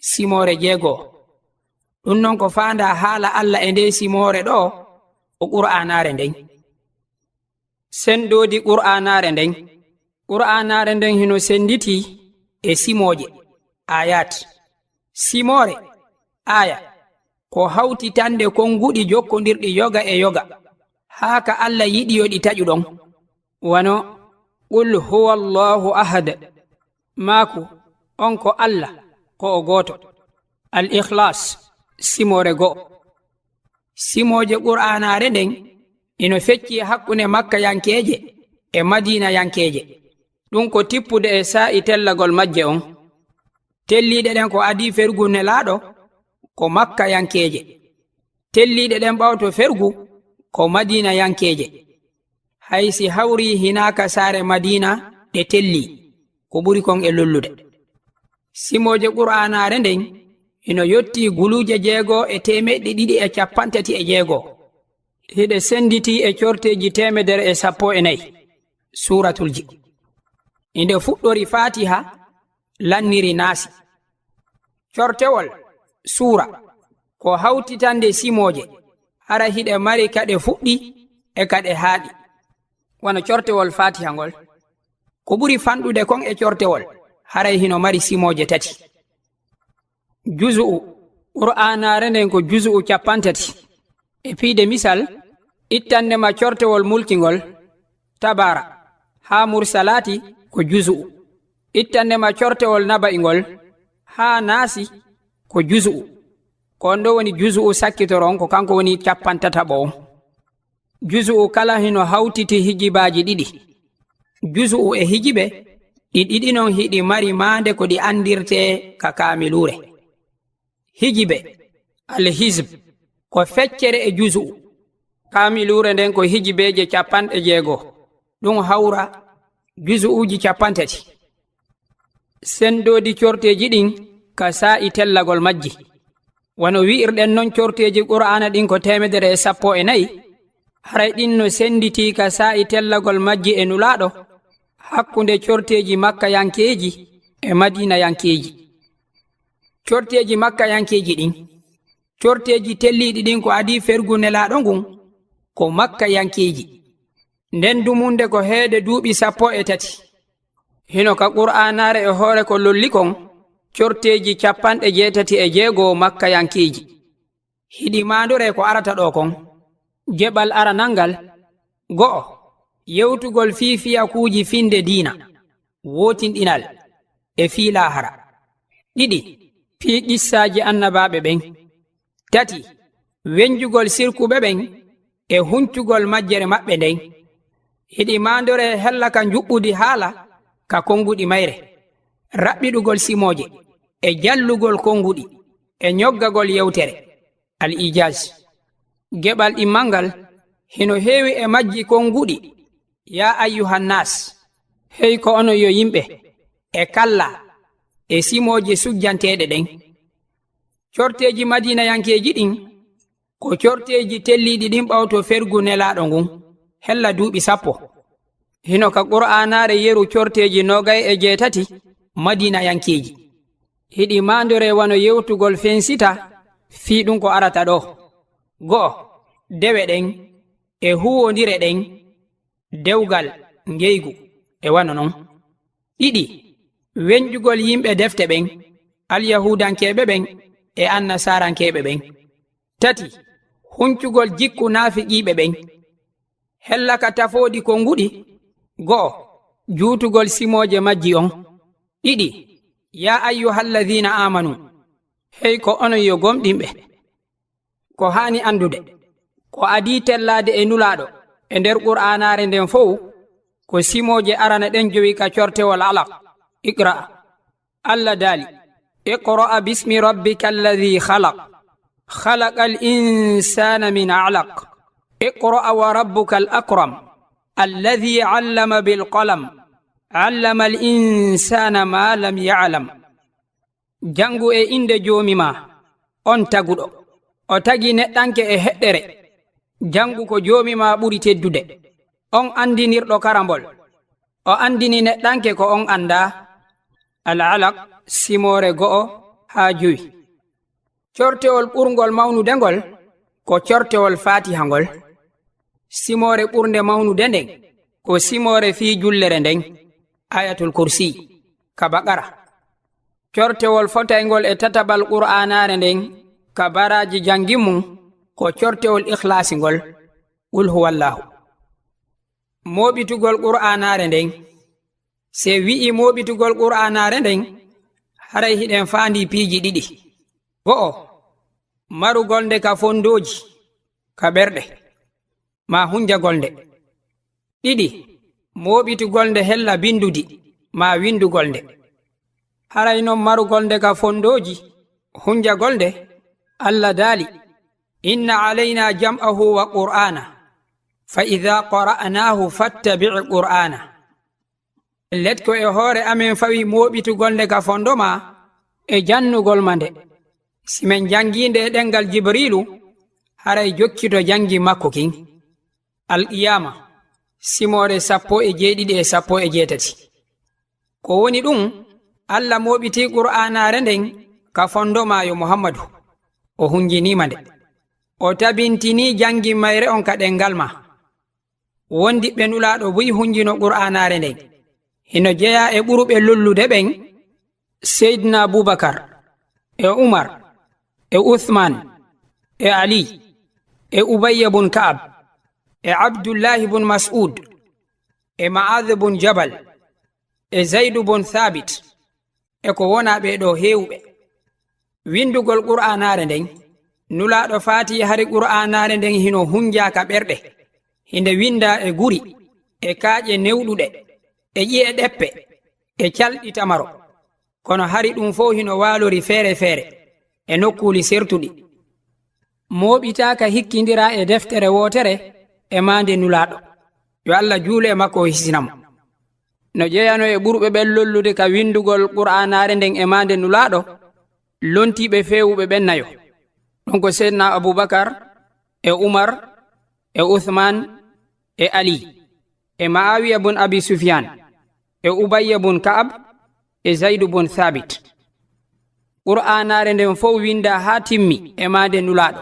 simoore jeego. Ɗum non ko faandaa haala Alla e ndee simoore ɗoo, o Qur'aanaare nden. Senndoodi Qur'aanaare nden. Qur'aanaare nden hino sennditii e simooje, aayaat. Simoore, aaya, ko hawtitannde konnguɗi jokkondirɗi yoga e yoga, haa ka Alla yiɗi yo ɗi taƴu ɗon. Wano: "Qul huwa Allaahu ahad." Maaku: "On ko Alla, ko o gooto." Al-Ikhlaas, simoore go'o. Simooje Qur'aanaare nden ino fecci e hakkunde Makkayankeeje e Madiinayankeeje. Ɗum ko tippude e saa'i tellagol majje on. Telliiɗe ɗen ko adii fergu Nelaaɗo ko Makkayankeeje. Telliiɗe ɗen ɓawto fergu ko Madiinayankeeje. Hay si hawrii hinaa ka saare Madiina ɗe tellii, ko ɓuri kon e lollude. Simooje Qur'aanaare nden Hino yottii guluuje jeego e teemeɗɗe ɗiɗi e cappanɗe tati e jeego. Hiɗe senditii e corteeji teemedere e sappo e nayi. Suuratul Ji. Inde fuɗɗori Faatiha, lanniri Naasi. Cortewol, suura, ko hawtitande simooje, hara hiɗe mari ka ɗe fuɗɗi e ka ɗe haaɗi. Wano cortewol Faatiha ngol. Ko ɓuri fanɗude kon e cortewol, haray hino mari simooje tati. Juzu'u, Qur'aanaare nden ko juzu'u cappanɗe tati. E piide misal, ittande ma cortewol Mulki ngol, Tabaara, haa Mursalaati ko juzu'u. Ittande ma cortewol Naba'i ngol, haa Naasi ko juzu'u. Ko on ɗoo woni juzu'u sakkitoro on, ko kanko woni cappanɗe tataɓo on. Juzu'u kala hino hawtiti hijibaaji ɗiɗi. Juzu'u e hijibe, ɗi ɗiɗi non hiɗi mari maande ko ɗi andirtee ka kaamiluure. Hijibe, al-hizb, ko feccere e juzu'u. Kaamiluure nden ko hijibeeje cappanɗe jeego. Ɗum hawra juzu'uuji cappanɗe tati. Sendoodi corteeji ɗin ka saa'i tellagol majji. Wano wi'irɗen non, corteeji Qur'aana ɗin ko teemedere e sappo e nayi, haray ɗin no senditii ka saa'i tellagol majji e Nulaaɗo, hakkunde corteeji Makkayankeeji e Madiinayankeeji. Corteeji Makkayankeeji ɗin, corteeji telliiɗi ɗin ko adii fergu Nelaaɗo ngun, ko Makkayankeeji. Nden dumunde ko heede duuɓi sappo e tati. Hino ka Qur'aanaare e hoore ko lolli kon, corteeji cappanɗe jeetati e jeego Makkayankeeji. Hiɗi maandoree ko arata ɗoo kon. Geɓal aranal ngal, go'o, yewtugol fii fiyakuuji finde diina, wootinɗinal, e fii laahara. Ɗiɗi, fii qissaaji annabaaɓe ɓen. Tati, wenjugol sirkuɓe ɓen e huncugol majjere maɓɓe nden. Hiɗi maandoree hella ka njuɓɓudi haala ka konguɗi mayre, raɓɓiɗugol simooje, e jallugol konguɗi, e ñoggagol yewtere. Al-Ijaaz. Geɓal ɗimmal ngal, hino heewi e majji konguɗi, yaa ayyuhan naas, hey ko onon yo yimɓe, e kalla, e simooje sujjanteeɗe ɗen. Corteeji Madiinayankeeji ɗin, ko corteeji telliiɗi ɗin ɓawto fergu Nelaaɗo ngun, hella duuɓi sappo. Hino ka Qur'aanaare yeru corteeji noogay e jeetati Madiinayankeeji. Hiɗi maandoree wano yewtugol fensita fii ɗum ko arata ɗoo. Go'o, dewe ɗen, e huuwondire ɗen, dewgal, ngeygu, e wano non. Ɗiɗi, wenjugol yimɓe defte ɓen, Alyahuudankeeɓe ɓen, e Annasaaraŋkeeɓe ɓen. Tati, huncugol jikku naafiqiiɓe ɓen. Hella ka tafoodi konguɗi, go'o, juutugol simooje majji on. Ɗiɗi, yaa ayyuhalladiina aamanu, hey ko onon yo gomɗinɓe. Ko haani anndude, ko adii tellaade e Nulaaɗo e nder Qur'aanaare nden fow, ko simooje arane ɗen jowi ka cortewol Alaq, Iqra. Alla daali, "Iqra bismi rabbika alladhi khalaq. Khalaqal insana min alaq. Iqra wa rabbuka al akram. Alladhi allama bil qalam. Allama al insana ma lam ya'lam." Janngu e innde Joomi maa, on taguɗo. O tagi neɗɗanke e heɗɗere. Janngu ko Joomi maa ɓuri teddude. On anndinirɗo karambol. O anndini neɗɗanke ko on anndaa. Al Alaq, simoore go'o haa jowi. Cortewol ɓurngol mawnude ngol ko cortewol Faatiha ngol. Simoore ɓurnde mawnude nden ko simoore fii jullere nden, Ayatul Kursi, ka Baqara. Cortewol fotayngol e tataɓal Qur'aanaare nden ka baraaji janngi mum ko cortewol Ikhlaasi ngol, Qul huwallaahu. Mooɓitugol Qur'aanaare nden. Si en wi'ii mooɓitugol Qur'aanaare nden, haray hiɗen faandii piiji ɗiɗi. Go'o, marugol nde ka fondooji, ka ɓerɗe, maa hunjagol nde. Ɗiɗi, mooɓitugol nde hella bindudi, maa windugol nde. Haray non marugol nde ka fondooji, hunjagol nde, Alla daali, "Inna alaynaa jam'ahu wa qur'aana, fa idaa qara'naahu fattabi' qur'aana." Let ko e hoore amen fawi mooɓitugol nde ka fondo maa e jannugol ma nde. Si men janngii nde e ɗemngal Jibriilu, haray jokkito janngi makko kin. Alqiyaama, simoore sappo e jeeɗiɗi e sappo e jeetati. Ko woni ɗum, Alla mooɓitii Qur'aanaare nden ka fondoma yo Muhammadu, o hunjiniima nde. O tabintinii janngi mayre on ka ɗemngal maa. Wondiɓɓe Nulaaɗo buy hunjino Qur'aanaare nden. Hino jeyaa e ɓuruɓe lollude ɓen, Seydina Abubakar, e Umar, e Usmaan, e Ali, e Ubayya bun Ka'ab, e Abdullaahi bun Mas'ud, e Ma'aaz bun Jabal, e Zaydu bun Saabit, e ko wonaa ɓee ɗoo heewuɓe. Winndugol Qur'aanaare nden, Nulaaɗo faatii hari Qur'aanaare nden hino hunjaa ka ɓerɗe, hinde winndaa e guri, e kaaƴe newɗuɗe, e ƴi'e ɗeppe, e calɗi tamaro. Kono hari ɗum fow hino waalori feere feere, e nokkuuli sertuɗi. Mooɓitaaka hikkindiraa e deftere wootere e maande Nulaaɗo, yo Alla juulu e makko o hisina mo. No jeyanoo e ɓurɓe ɓen lollude ka winndugol Qur'aanaare nden e maande Nulaaɗo, lontiiɓe feewuɓe ɓen nayo. Ɗum ko Seydina Abubakar, e Umar, e Usmaan, e Ali, e Ma'aawiya bun Abi Sufyaan, e Ubayya bun Ka'ab, e Zaydu bun Saabit. Qur'aanaare nden fow winndaa haa timmi e maande Nulaaɗo,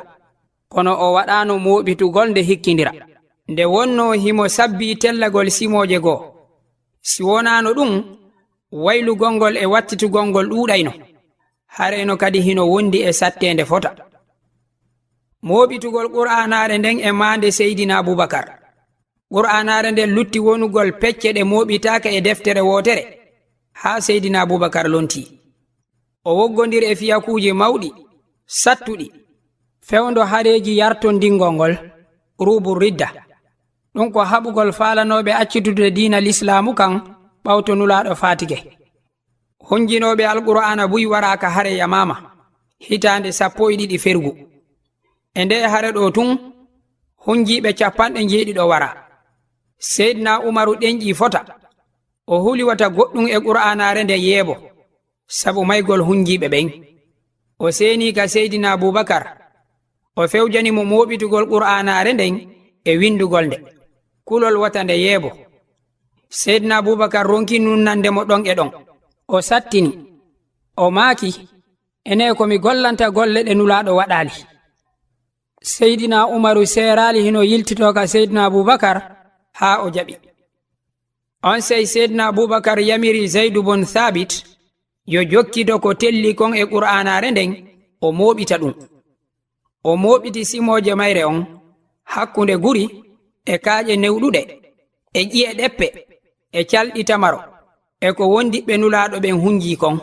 kono o waɗaano mooɓitugol nde hikkindira. Nde wonnoo himo sabbii tellagol simooje goo. Si wonaano ɗum, waylugol ngol e wattitugol ngol ɗuuɗayno. Harayno kadi hino wondi e satteende fota. Mooɓitugol Qur'aanaare nden e maande Seydina Abubakar. Qur'aanaare nden lutti wonugol pecce ɗe mooɓitaaka e deftere wootere, haa Seydina Abubakar lontii. O woggondiri e fiyakuuji mawɗi, sattuɗi, fewndo hareeji yartondingol ngol, ruubu ridda. Ɗum ko haɓugol faalanooɓe accitude diina Lislaamu kan ɓawto Nulaaɗo faatike. Hunjinooɓe Alqur'aana buy waraa ka hare Yamaama, hitaande sappo e ɗiɗi fergu. E ndee hare ɗoo tun, hunjiiɓe capanɗe njeeɗiɗo waraa. Seydina Umaru ɗenƴii fota. O huli wata goɗɗum e Qur'aanaare nden yeebo, sabu maygol hunjiiɓe ɓen. O seenii ka Seydina Abubakar, o fewjani mo mooɓitugol Qur'aanaare nden e winndugol nde. Kulol wata nde yeebo. Seydina Abubakar ronki nunnande mo ɗon e ɗon. O sattini. O maaki, "Enee ko mi gollanta golle ɗe Nulaaɗo waɗaali?" Seydina Umaru seeraali hino yiltitoo ka Seydina Abubakar haa o jaɓi. Onsay Seydina Abubakar yamiri Zaydu bun Saabit yo jokkito ko telli kon e Qur'aanaare nden, o mooɓita ɗum. O mooɓiti simooje mayre on, hakkunde guri e kaaƴe newɗuɗe, e ƴi'e ɗeppe, e calɗi tamaro, e ko wondiɓɓe Nulaaɗo ɓen hunjii kon.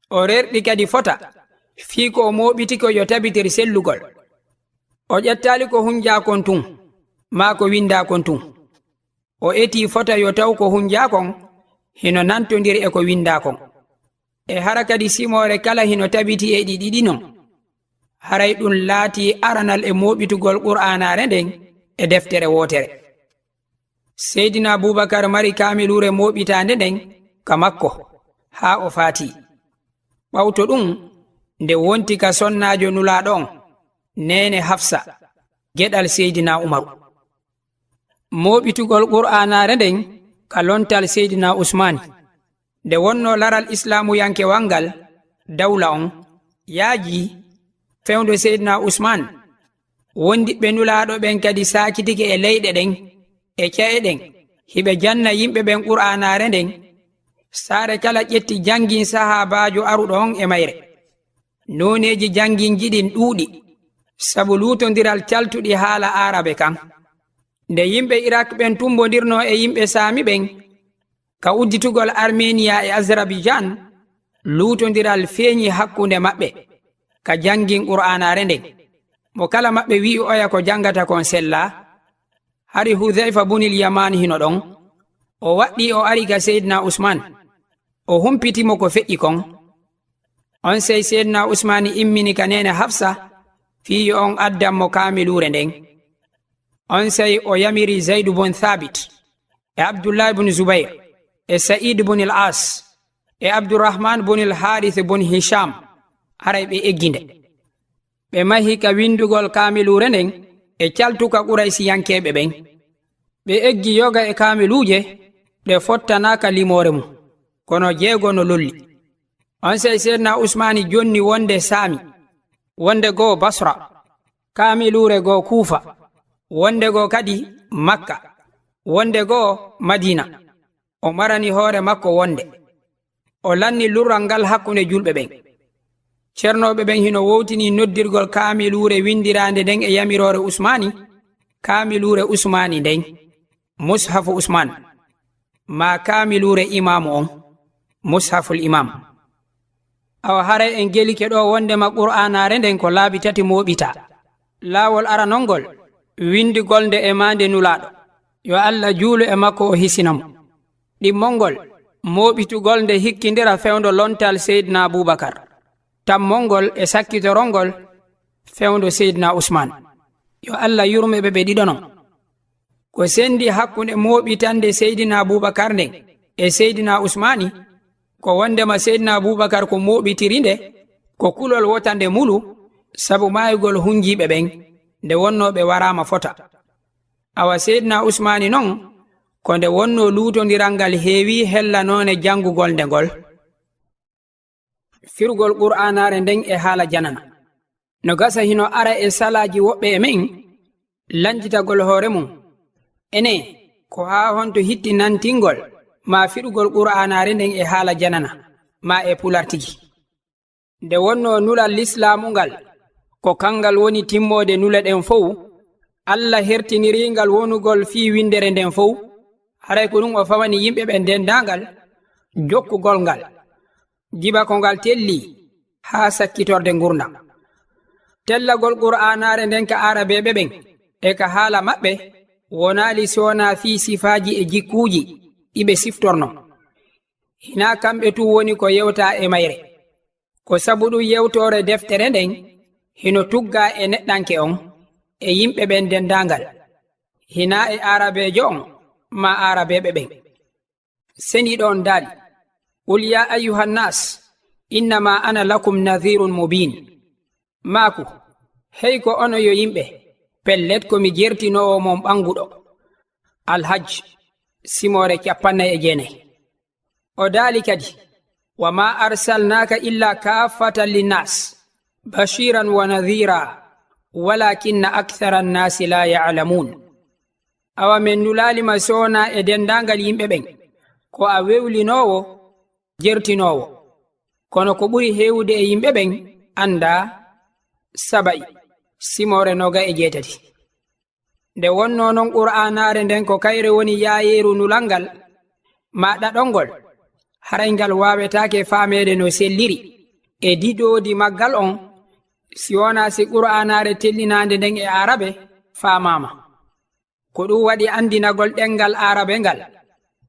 O rerɗi kadi fota fii ko o mooɓiti ko yo tabitir sellugol. O ƴettaali ko hunjaa kon tun, maa ko winndaa kon tun. O etii fota yo taw ko hunjaa kon hino nantondiri e ko winndaa kon. E hara kadi simoore kala hino tabitii e ɗi ɗiɗi non. Haray ɗum laatii aranal e mooɓitugol Qur'aanaare nden e deftere wootere. Seydina Abubakar mari kaamiluure mooɓitaande nden ka makko, haa o faatii. Ɓawto ɗum, nde wonti ka sonnaajo Nulaaɗo on, neene Hafsa, geɗal Seydina Umaru. Mooɓitugol Qur'aanaare nden ka lontal Seydina Usmaani. Nde wonnoo laral Islaamuyankewal ngal, dawla on, yaajii, fewndo Seydina Usmaan, wondiɓɓe Nulaaɗo ɓen kadi saakitike e leyɗe ɗen, e ca'e ɗen, hiɓe janna yimɓe ɓen Qur'aanaare nden. Saare kala ƴetti janngin sahaabaajo aruɗo on e mayre. Nooneeji jannginji ɗin ɗuuɗi, sabu luutondiral caltuɗi haala aarabe kan. Nde yimɓe Irak ɓen tumbondirnoo e yimɓe Saami ɓen, ka udditugol Armeniya e Azerbaijaan, luutondiral feeñi hakkunde maɓɓe, ka janngin Qur'aanaare nden. Mo kala maɓɓe wi'i oya ko janngata kon sellaa. Hari Hudayfa bunil Yamaan hino ɗon. O waɗɗii o ari ka Seydina Usmaan. O humpiti mo ko feƴƴi kon. Onsay Seydina Usmaani immini ka neene Hafsa, fii yo on addan mo kaamiluure nden. Onsay o yamiri Zaydu bun Thaabit, e Abdullahi bun Zubayr, e Sa'iid bun al-Aas, e Abdurrahmaan bun al-Haaris bun Hishaam, haray ɓe eggi nde. Ɓe mahi ka winndugol kaamiluure nden e caltuka Quraysiyankeeɓe ɓen. Ɓe eggi yoga e kaamiluuje ɗe fottanaaka limoore mum, kono jeego no lolli. Onsay Seydina Usmaani jonni wonde Saami, wonde goo Basra, kaamiluure goo Kuufa, wonde goo kadi Makka, wonde goo Madiina. O marani hoore makko wonde. O lanni lurral ngal hakkunde julɓe ɓen. Cernooɓe ɓen hino wowtini noddirgol kaamiluure winndiraande nden e yamiroore Usmaani, kaamiluure Usmaani nden, Mushafu Usmaan, maa kaamiluure imaamu on, Mushaful Imaam. Awa haray en gelike ɗoo wondema Qur'aanaare nden ko laabi tati mooɓitaa. Laawol aranol ngol, winndugol nde e maande Nulaaɗo, yo Alla juulu e makko o hisina mo. Ɗimmol ngol, mooɓitugol nde hikkindira fewndo lontal Seydina Abubakar. Tammol ngol e sakkitorol ngol fewndo Seydina Usmaan. Yo Alla yurme ɓe ɓe ɗiɗo non. Ko senndi hakkunde mooɓitannde Seydina Abubakar nden e Seydina Usmaani, ko wondema Seydina Abubakar ko mooɓitiri nde, ko kulol wota nde mulu, sabu maayugol hunjiiɓe ɓen, nde wonnoo ɓe waraama fota. Awa Seydina Usmaani non, ko nde wonnoo luutondiral ngal heewi hella noone janngugol nde ngol. Firugol Qur'aanaare nden e haala janana. No gasa hino ara e salaaji woɓɓe e men, lannditagol hoore mum. Enee, ko haa honto hitti nantingol maa firugol Qur'aanaare nden e haala janana, maa e pular tigi? Nde wonnoo nulal Lislaamu ngal, ko kangal woni timmoode nule ɗen fow, Alla hertinirii ngal wonugol fii winndere nden fow, haray ko ɗum o fawani yimɓe ɓen denndaangal jokkugol ngal, jiba ko ngal tellii haa sakkitorde ngurndan. Tellagol Qur'aanaare nden ka Aarabeeɓe ɓen e ka haala maɓɓe wonaali si wonaa fii sifaaji e jikkuuji ɗi ɓe siftornoo. Hinaa kamɓe tun woni ko yewtaa e mayre. Ko sabu ɗum yewtoore deftere nden hino tuggaa e neɗɗanke on e yimɓe ɓen denndaangal, hinaa e Aarabeejo on maa Aarabeeɓe ɓen. Seniiɗo on daali, "Qul yaa ayyuhan naas, innamaa ana lakum nadhiirun mubiin." Maaku, "Hey ko onon yo yimɓe, pellet ko mi jertinoowo mon ɓannguɗo." Al-Hajj, simoore cappannayi e jeenayi. O daali kadi, "Wa maa arsalnaaka illaa kaaffatan linnaas, bashiiran wa nadhiira, walaakinna akthara annaasi laa ya'lamuun." Awa men nulaali ma si wonaa e denndaangal yimɓe ɓen, ko a wewlinoowo, jertinoowo. Kono ko ɓuri heewude e yimɓe ɓen anndaa. Saba'i, simoore noga e jeetati. Nde wonnoo non Qur'aanaare nden ko kayre woni yaayeeru nulal ngal, maa ɗaɗol ngol, haray ngal waawetaake faameede no selliri e didoodi maggal on, si wonaa si Qur'aanaare tellinaande nden e Aarabe faamaama. Ko ɗum waɗi anndinagol ɗemngal Aarabe ngal,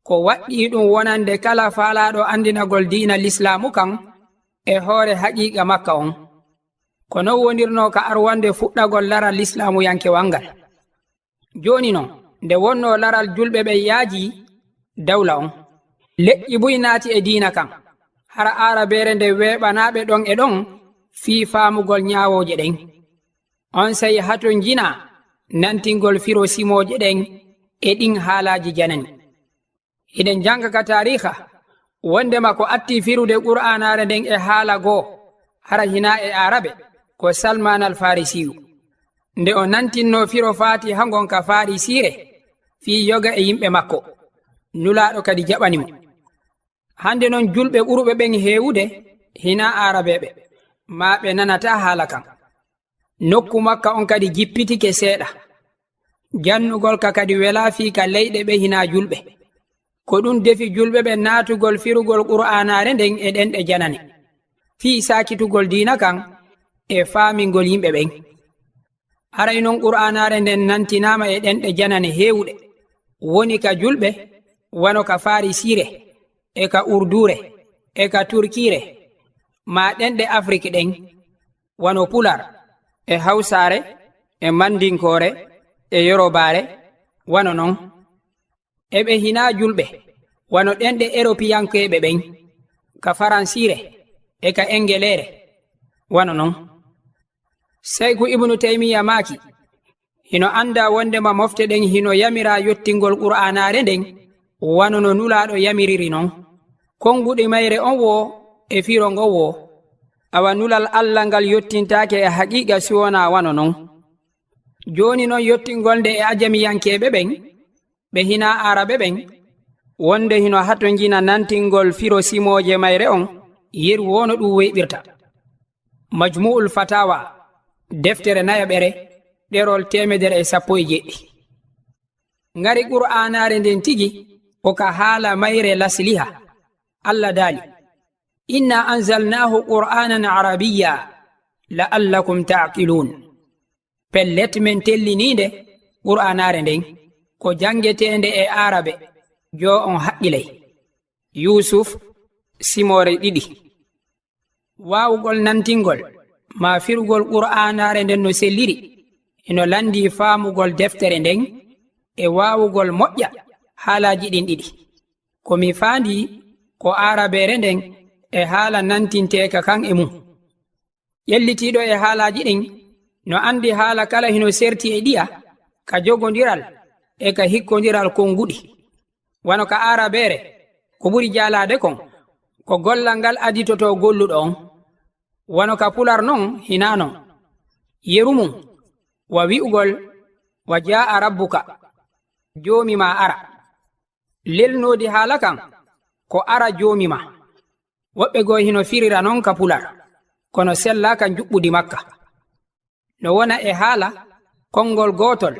ko waɗɗii ɗum wonande kala faalaaɗo anndinagol diina Lislaamu kan e hoore haqiiqa makka on. Ko non wonirnoo ka arwannde fuɗɗagol laral Lislaamuyankewal ngal. Jooni non, nde wonnoo laral julɓe ɓen yaajii dawla on, leƴƴi buy naati e diina kan, hara Aarabeere nden weeɓanaa ɓe ɗon e ɗon fii faamugol ñaawooje ɗen. Onsay hatonjinaa nantingol firo simooje ɗen e ɗin haalaaji janani. Hiɗen jannga ka taariika, wondema ko attii firude Qur'aanaare nden e haala goo, hara hinaa e Aarabe, ko Salmaan al Faarisiyu. Nde o nantinnoo firo Faatiha ngon ka Faarisiire, fii yoga e yimɓe makko, Nulaaɗo kadi jaɓani mo. Hannde non julɓe ɓuruɓe ɓen heewude hinaa Aarabeeɓe, maa ɓe nanataa haala kan. Nokku Makka on kadi jippitike seeɗa. Jannugol ka kadi welaa fii ka leyɗe ɓe hinaa julɓe. Ko ɗum defi julɓe ɓen naatugol firugol Qur'aanaare nden e ɗenɗe janane, fii saakitugol diina kan e faamingol yimɓe ɓen. Haray non Qur'aanaare nden nantinaama e ɗenɗe janane heewuɗe, woni ka julɓe, wano ka Faarisiire, e ka Urduure, e ka Turkiire, maa ɗenɗe Afrik ɗen, wano Pulaar, e Hawsaare, e Mandinkoore, e Yorobaare, wano non. E ɓe hinaa julɓe, wano ɗenɗe Eropiyankeeɓe ɓen, ka Faransiire, e ka Engeleere, Wano non. Seyku Ibnu Taymiya maaki, hino anndaa wonndema mofte ɗen hino yamiraa yottingol Qur'aanaare nden, wano no Nulaaɗo yamiriri non. Konnguɗi mayre on woo e firo ngon woo. Awa nulal Alla ngal yottintaake e haqiiqa si wonaa wano non. Jooni non yottingol nde e ajamiyankeeɓe ɓen, ɓe hinaa Aarabe ɓen, wonnde hino hatonjina nantingol firo simooje mayre on, yeru woo no ɗum weyɓirta. Majmu'ul Fatawa, deftere nayaɓere, ɗerol teemedere e sappo e jeeɗiɗi. Ngari Qur'aanaare nden tigi, ko ka haala mayre lasliha. Alla daali, "Inna anzalnaahu Qur'aanan Arabiyya, la'allakum ta'qiluun." Pellet, men tellinii nde Qur'aanaare nden, ko janngeteende e Aarabe, joo on haqqilay. Yuusuf, simoore ɗiɗi. Waawugol nantingol, maa firugol Qur'aanaare nden no selliri, hino lanndii faamugol deftere nden e waawugol moƴƴa haalaaji ɗin ɗiɗi. Ko mi faandii ko Aarabeere nden e haala nantinteeka kan e mun. Ƴellitiiɗo e haalaaji ɗin no anndi haala kala hino serti e ɗiya ka jogondiral e ka hikkondiral konnguɗi. Wano ka Aarabeere, ko ɓuri jaalaade kon, ko gollal ngal aditotoo golluɗo on. Wano ka Pular non, hinaa non. Yeru mun, wa wi'ugol, "Wa jaa'a rabbuka," Joomi maa ara. Lelnoodi haala kan, ko "Ara Joomi maa." Woɓɓe goo hino firira non ka Pular, kono sellaaka njuɓɓudi makka. No wona e haala konngol gootol,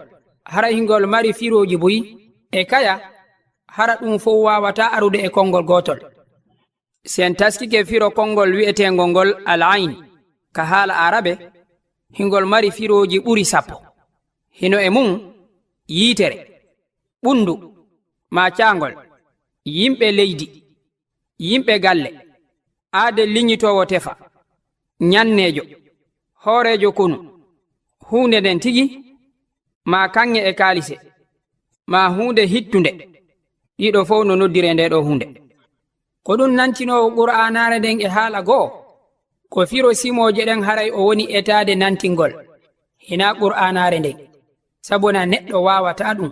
hara hingol mari firooji buy, e kaya, hara ɗum fow waawataa arude e konngol gootol. Si en taskike firo konngol wi'eteengol ngol al-ayn ka haala Aarabe, hingol mari firooji ɓuri sappo. Hino e mun yiitere, ɓunndu, maa caangol, yimɓe leydi, yimɓe galle, aade liñitoowo tefa, ñanneejo, hooreejo konu, huunde nden tigi, maa kaŋŋe e kaalise, maa huunde hittunde, ɗiɗo fow no noddiree ndee ɗoo huunde. Ko ɗum nantinoowo Qur'aanaare nden e haala goo, ko firo simooje ɗen haray o woni etaade nantingol, hinaa Qur'aanaare nden, sabuna neɗɗo waawataa ɗum.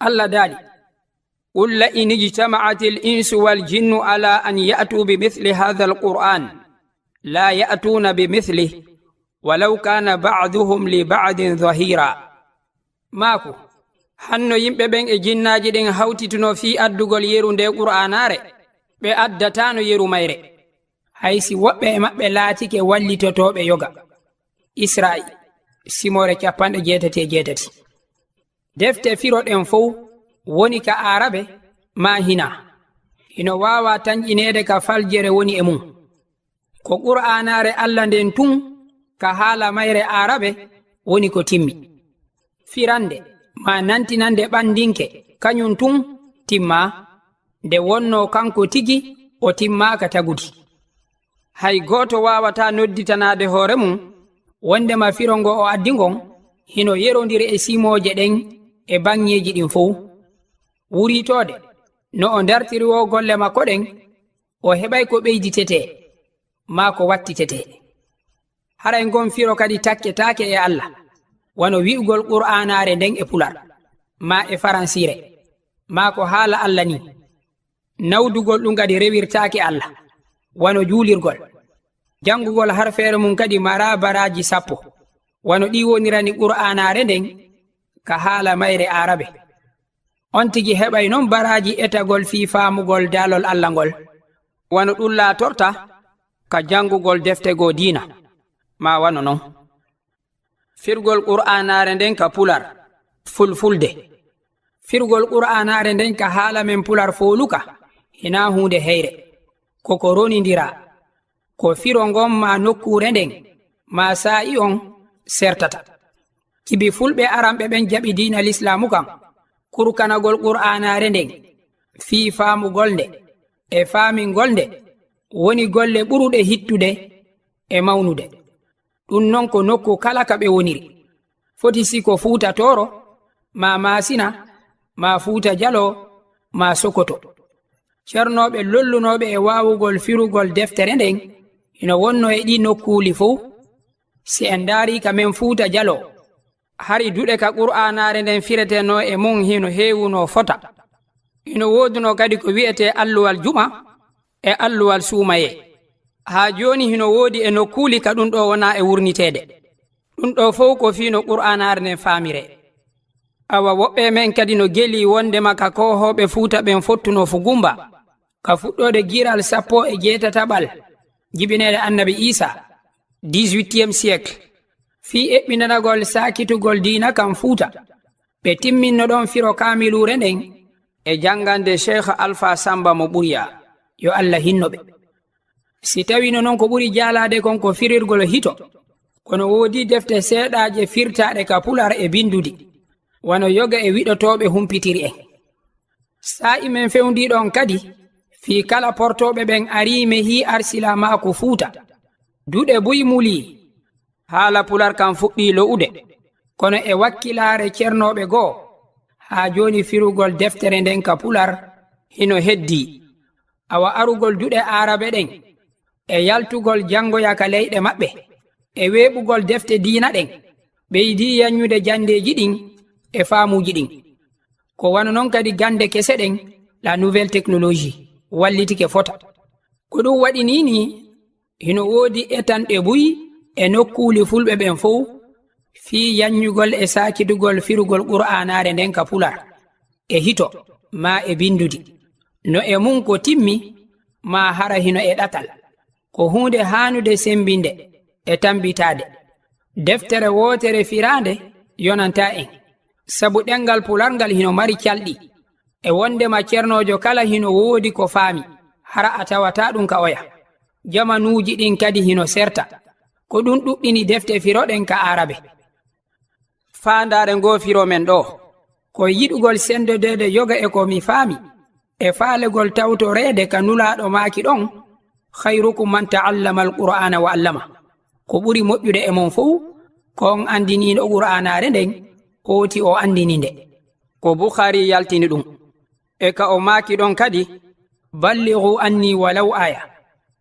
Alla daali, "Qul la in ijtama'atil insu wal jinnu ala an ya'tu bi mithli hadhal Qur'an, la ya'tuna bi mithlih, walaw kana ba'duhum li ba'din dhahira." Maaku, hanno yimɓe ɓen e jinnaaji ɗin hawtituno fii addugol yeru ndee Qur'aanaare, ɓe addataano yeru mayre, hay si woɓɓe e maɓɓe laatike wallitotooɓe yoga. Isra'i, simoore cappanɗe jeetati e jeetati. Defte firo ɗen fow woni ka Aarabe maa hinaa, hino waawaa tanƴineede ka faljere woni e mun. Ko Qur'aanaare Alla nden tun ka haala mayre Aarabe woni ko timmi. Firande maa nantinande ɓandinke kañun tun timmaa, nde wonnoo kanko tigi o timmaaka tagudi. Hay gooto waawataa nodditanaade hoore mun wondema firo ngo o addi ngon hino yerondiri e simooje ɗen e baŋŋeeji ɗin fow. Wuriitoode no o ndartiri woo golle makko ɗen, o heɓay ko ɓeyditetee maa ko wattitetee. Haray ngon firo kadi takketaake e Alla, wano wi'ugol Qur'aanaare nden e Pular, maa e Faransiire, maa ko haala Alla nii. Nawdugol ɗum kadi rewirtaake Alla, wano juulirgol. Janngugol harfeere mum kadi maraa baraaji sappo, wano ɗi wonirani Qur'aanaare nden ka haala mayre Aarabe. On tigi heɓay non baraaji etagol fii faamugol daalol Alla ngol, wano ɗum laatorta ka janngugol defte goo diina, maa wano non. Firgol Qur'aanaare nden ka Pular, Fulfulde. Firgol Qur'aanaare nden ka haala men Pular fooluka, hinaa huunde heyre. Ko ko ronindiraa. Ko firo ngon maa nokkuure nden, maa saa'i on sertata. Kibi fulɓe aranɓe ɓen jaɓi diina Lislaamu kan, kurkanagol Qur'aanaare nden, fii faamugol nde, e faamingol nde, woni golle ɓuruɗe hittude e mawnude. Ɗum non ko nokku kala ka ɓe woniri. Foti si ko Fuuta Tooro, maa Maasina, maa Fuuta Jaloo, maa Sokoto. Cernooɓe lollunooɓe e waawugol firugol deftere nden, Hino wonnoo e ɗii nokkuuli fow, si en ndaarii ka men Fuuta Jaloo, hari duɗe ka Qur'aanaare nden firetenoo e mun hino heewunoo fota. Hino woodunoo kadi ko wi'etee alluwal juma e alluwal suumayee. Haa jooni hino woodi e nokkuuli ka ɗun ɗoo wonaa e wurniteede. Ɗun ɗoo fow ko fii no Qur'aanaare nden faamiree. Awa woɓɓe e men kadi no gelii wonndema ka koohooɓe Fuuta ɓen fottunoo Fugummba, ka fuɗɗoode giiral sappo e jeetataɓal jibineede Annabi Iisaa, dix-huitième siècle, fii eɓɓindanagol saakitugol diina kan Fuuta. Ɓe timminno ɗon firo kaamiluure nden e janngande Sheikh Alfa Samba mo Ɓuryaa, yo Alla hinno ɓe. Si tawii no non ko ɓuri jaalaade kon ko firirgol hito, kono woodii defte seeɗaaje firtaaɗe ka Pular e binndudi, wano yoga e wiɗotooɓe humpitiri en. Saa'i men fewndii ɗon kadi, fii kala portooɓe ɓen arii mehii arsilamaaku Fuuta. Duɗe buy mulii. Haala Pular kan fuɗɗii lo'ude, kono e wakkilaare cernooɓe goo, haa jooni firugol deftere nden ka Pular hino heddii. Awa arugol duɗe Aarabe ɗen, e yaltugol janngoya ka leyɗe maɓɓe, e weeɓugol defte diina ɗen, ɓeydii yanñude janndeeji ɗin e faamuuji ɗin. Ko wano non kadi gannde kese ɗen, la nouvelle technologie, wallitike fota. Ko ɗun waɗi nii nii, hino woodi etanɗe buy e nokkuuli Fulɓe ɓen fow, fii yanñugol e saakitugol firugol Qur'aanaare nden ka Pular, e hito, maa e binndudi. No e mun ko timmi, maa hara hino e ɗatal. Ko huunde haanude semmbinde e tammbitaade. Deftere wootere firaande yonantaa en, sabu ɗemngal Pular ngal hino mari calɗi, e wonndema cernoojo kala hino woodi ko faami, hara a tawataa ɗun ka oya. Jamanuuji ɗin kadi hino serta. Ko ɗun ɗuɗɗini defte firoɗen ka Aarabe. Faandaare ngoo firo men ɗoo, ko yiɗugol senndodeede yoga e ko mi faami, e faalegol tawtoreede ka Nulaaɗo maaki ɗon, "Khayrukum man ta'allama al-Qur'aana wa allama." Ko ɓuri moƴƴude e mon fow, ko on anndiniiɗo Qur'aanaare nden, hooti o anndini nde. Ko Bukhaari yaltini ɗun. E ka o maaki ɗon kadi, "Ballighu anni walaw aya."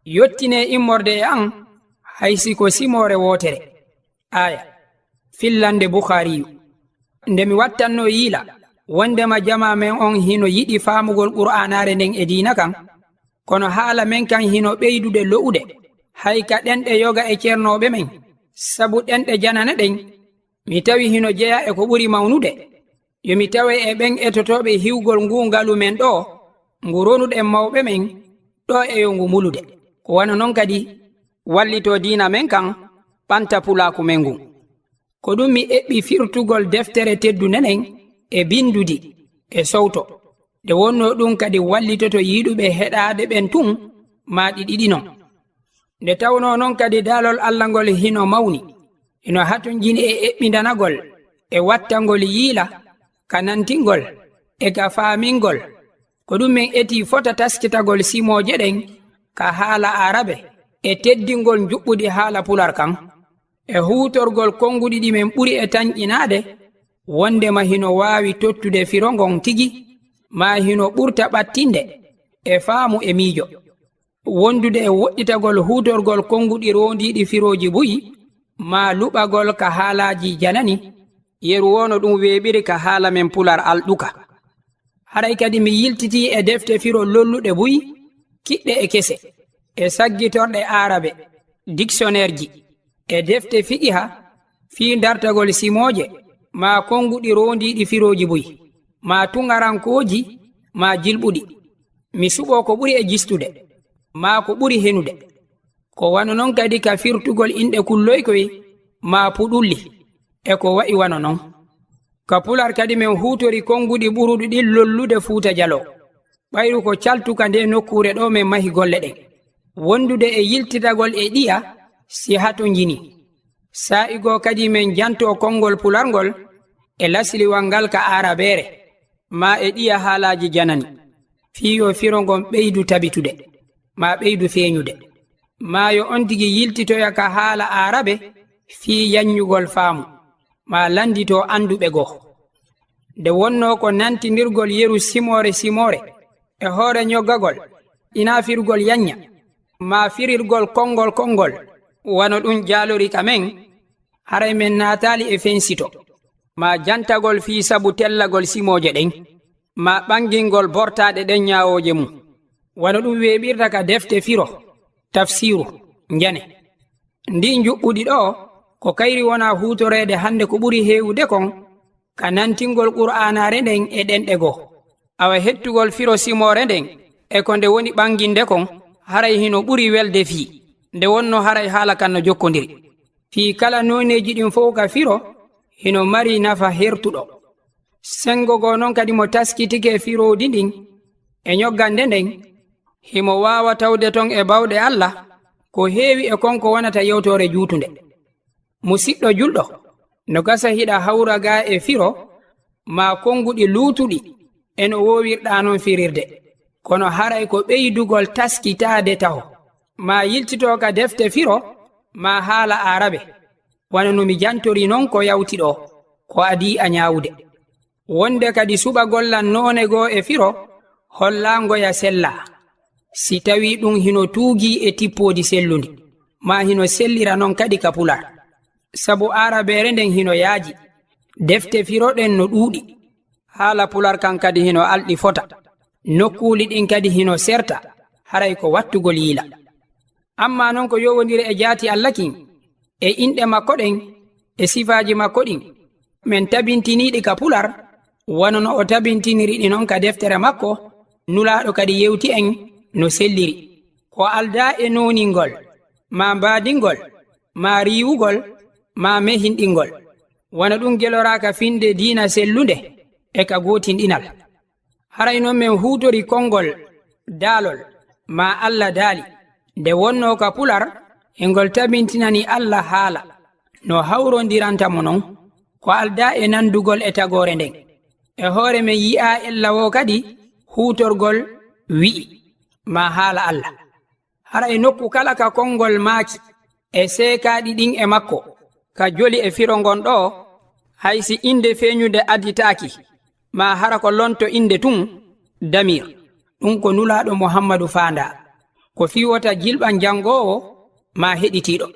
Yottinee immorde e an, hay si ko simoore wootere. Aya. Fillannde Bukhaariyu. Nde mi wattannoo yiila, wonndema jamaa men on hino yiɗi faamugol Qur'aanaare nden e diina kan, kono haala men kan hino ɓeydude lo'ude, hay ka ɗenɗe yoga e cernooɓe men, sabu ɗenɗe janane ɗen, mi tawi hino jeyaa e ko ɓuri mawnude, yo mi tawe e ɓen etotooɓe hiwgol nguu ngalu men ɗoo, ngu ronuɗen mawɓe men ɗoo e yo ngu mulude. Ko wano non kadi wallitoo diina men kan, ɓanta pulaaku men ngun. Ko ɗun mi eɓɓi firtugol deftere teddunde nden e binndudi e sowto. Nde wonnoo ɗun kadi wallitoto yiɗuɓe heɗaade ɓen tun, maa ɗi ɗiɗi non. Nde tawnoo non kadi daalol Alla ngol hino mawni, hino hatonjini e eɓɓindanagol e wattangol yiila ka nantingol e ka faamingol. Ko ɗun men etii fota taskitagol simooje ɗen ka haala Aarabe e teddingol njuɓɓudi haala Pular kan, e huutorgol konnguɗi ɗi men ɓuri e tanƴinaade, wonndema hino waawi tottude firo ngon tigi, maa hino ɓurta ɓattinde e faamu e miijo. Wondude e woɗɗitagol huutorgol konnguɗi roondiiɗi firooji buy, maa luɓagol ka haalaaji janani, yeru woo no ɗun weeɓiri ka haala men Pular alɗuka. Haray kadi mi yiltitii e defte firo lolluɗe buy, kiɗɗe e kese, e saggitorɗe Aarabe, diksoneerji, e defte fiqiha fii dartagol simooje, maa konnguɗi roondiiɗi firooji buy, maa tuŋarankooji, maa jilɓuɗi. Mi suɓoo ko ɓuri e jistude, maa ko ɓuri henude. Ko wano non kadi ka firtugol inɗe kulloykoy, maa puɗulli, e ko wa'i wano non. Ka Pular kadi men huutori konnguɗi ɓuruɗi ɗin lollude Fuuta Jaloo. Ɓayru ko caltu ka ndee nokkuure ɗoo men mahi golle ɗen. Wondude e yiltitagol e ɗiya si hatonjinii. Saa'i goo kadi men jantoo konngol Pular ngol e lasliwal ngal ka Aarabeere, maa e ɗiya haalaaji janani, fii yo firo ngon ɓeydu tabitude, maa ɓeydu feeñude. Maa yo on tigi yiltitoya ka haala Aarabe fii yanñugol faamu, maa lannditoo annduɓe goo. Nde wonnoo ko nantindirgol yeru simoore simoore e hoore ñoggagol, inaa firugol yanña, maa firirgol konngol konngol, wano ɗun jaalori ka men, haray men naataali e fensito, maa jantagol fii sabu tellagol simooje ɗen, maa ɓangingol bortaaɗe ɗen ñaawooje mun, wano ɗun weeɓirta ka defte firo, tafsiiru, njane. Ndii njuɓɓudi ɗoo, ko kayri wonaa huutoreede hannde ko ɓuri heewude kon, ka nantingol Qur'aanaare nden e ɗenɗe goo. Awa hettugol firo simoore nden e ko nde woni ɓanginde kon, haray hino ɓuri welde fii nde wonnoo haray haala kan no jokkondiri. Fii kala nooneeji ɗin fow ka firo, hino mari nafa hertuɗo. Senngo goo non kadi mo taskitike e firoodi ndin e ñoggande nden, himo waawa tawde ton e bawɗe Alla ko heewi e kon ko wonata yewtoore juutunde. Musiɗɗo julɗo, no gasa hiɗa hawra gaa e firo maa konnguɗi luutuɗi e no woowirɗaa non firirde, kono haray ko ɓeydugol taskitaade taho, maa yiltitoo ka defte firo maa haala aarabe, wano no mi jantori non ko yawti ɗoo, ko adii a ñaawude. Wonde kadi suɓagol lan noone goo e firo, hollaango ya sellaa, si tawii ɗun hino tuugii e tippoodi sellundi, maa hino sellira non kadi ka pular. Sabu aarabeere nden hino yaaji, defte firo ɗen no ɗuuɗi, haala pular kan kadi hino alɗi fota, nokkuuli ɗin kadi hino serta, haray ko wattugol yiila. Ammaa non ko yowondiri e jaati Alla kin, e inɗe makko ɗen, e sifaaji makko ɗin, men tabintiniiɗi ka pular, wano no o tabintiniri ɗi non ka deftere makko, Nulaaɗo kadi yewti en no selliri. Ko aldaa e nooningol, maa mbaadingol, maa riiwugol, maa mehinɗingol. Wano ɗun geloraaka finde diina sellunde e ka gootinɗinal. Haray non men huutori konngol daalol, maa Alla daali, nde wonnoo ka pular, hingol tabintinani Alla haala, no hawrondiranta mo non, ko aldaa e nandugol e tagoore nden. E hoore men yi'aa ella woo kadi huutorgol wi'i, maa haala Alla. Hara e nokku kala ka konngol maaki e seekaaɗi ɗin e makko, ka joli e firo ngon ɗoo, hay si innde feeñunde additaaki, maa hara ko lonto innde tun, damir, ɗun ko Nulaaɗo Muhammadu faandaa, ko fii wota jilɓan janngoowo maa heɗitiiɗo.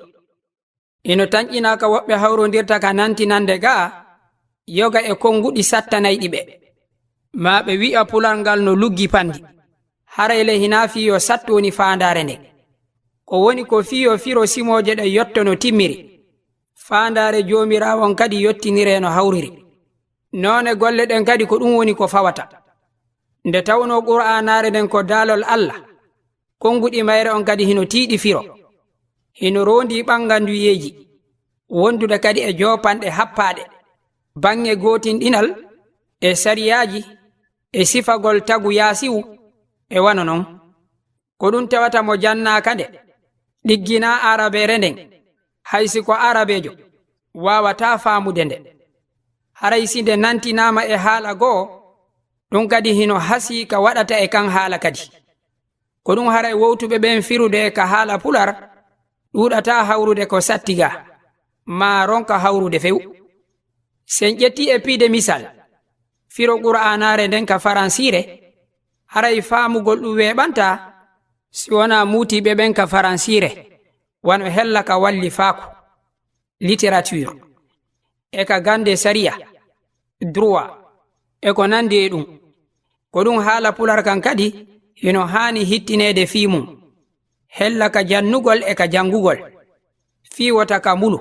Hino tanƴinaa ka woɓɓe hawrondirta ka nantinannde gaa, yoga e konnguɗi sattanayɗi ɓe. Maa ɓe wi'a pular ngal no luggi panndi. Haray le hinaa fii yo sattu woni faandaare nden. Ko woni ko fii yo firo simooje ɗen yotto no timmiri. Faandaare Joomiraawo on kadi yottiniree no hawriri. Noone golle ɗen kadi ko ɗun woni ko fawata. Nde tawnoo Qur'aanaare nden ko daalol Alla, konnguɗi mayre on kadi hino tiiɗi firo. Hino roondii ɓannganduyeeji, wondude kadi e joopanɗe happaaɗe, baŋŋe gootinɗinal, e sariyaaji, e sifagol tagu yaasiwu, e wano non. Ko ɗun tawata mo jannaaka nde, ɗigginaa aarabeere nden, hay si ko aarabeejo, waawataa faamude nde. Haray si nde nantinaama e haala goo, ɗun kadi hino hasii ka waɗata e kan haala kadi. Ko ɗun haray wowtuɓe ɓen firude ka haala pular ɗuuɗataa hawrude ko satti gaa, maa ronka hawrude few. Si en ƴettii e piide misal, firo Qur'aanaare nden ka faransiire, haray faamugol ɗun weeɓantaa si wonaa muutiiɓe ɓen ka faransiire, wano hella ka wallifaaku, littérature, e ka gannde sariya, droit, e ko nanndi e ɗun. Ko ɗun haala pular kan kadi hino haani hittineede fii mun, hella ka jannugol e ka janngugol, fii wota ka mbulu.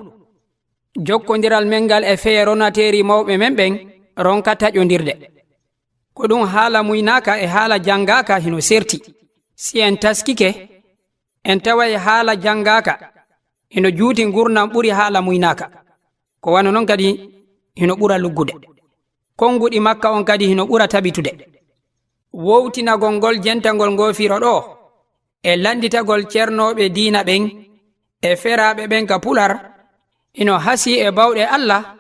Jokkondiral men ngal e feye ronateeri mawɓe men ɓen ronka taƴondirde. Ko ɗun haala muynaaka e haala janngaaka hino serti. Si en taskike, en taway haala janngaaka hino juuti ngurndan ɓuri haala muynaaka. Ko wano non kadi hino ɓura luggude. Konnguɗi makka on kadi hino ɓura tabitude. Wowtinagol ngol jentagol ngoo firo ɗoo, e lannditagol cernooɓe diina ɓen, e feraaɓe ɓen ka pular, hino hasii e bawɗe Alla,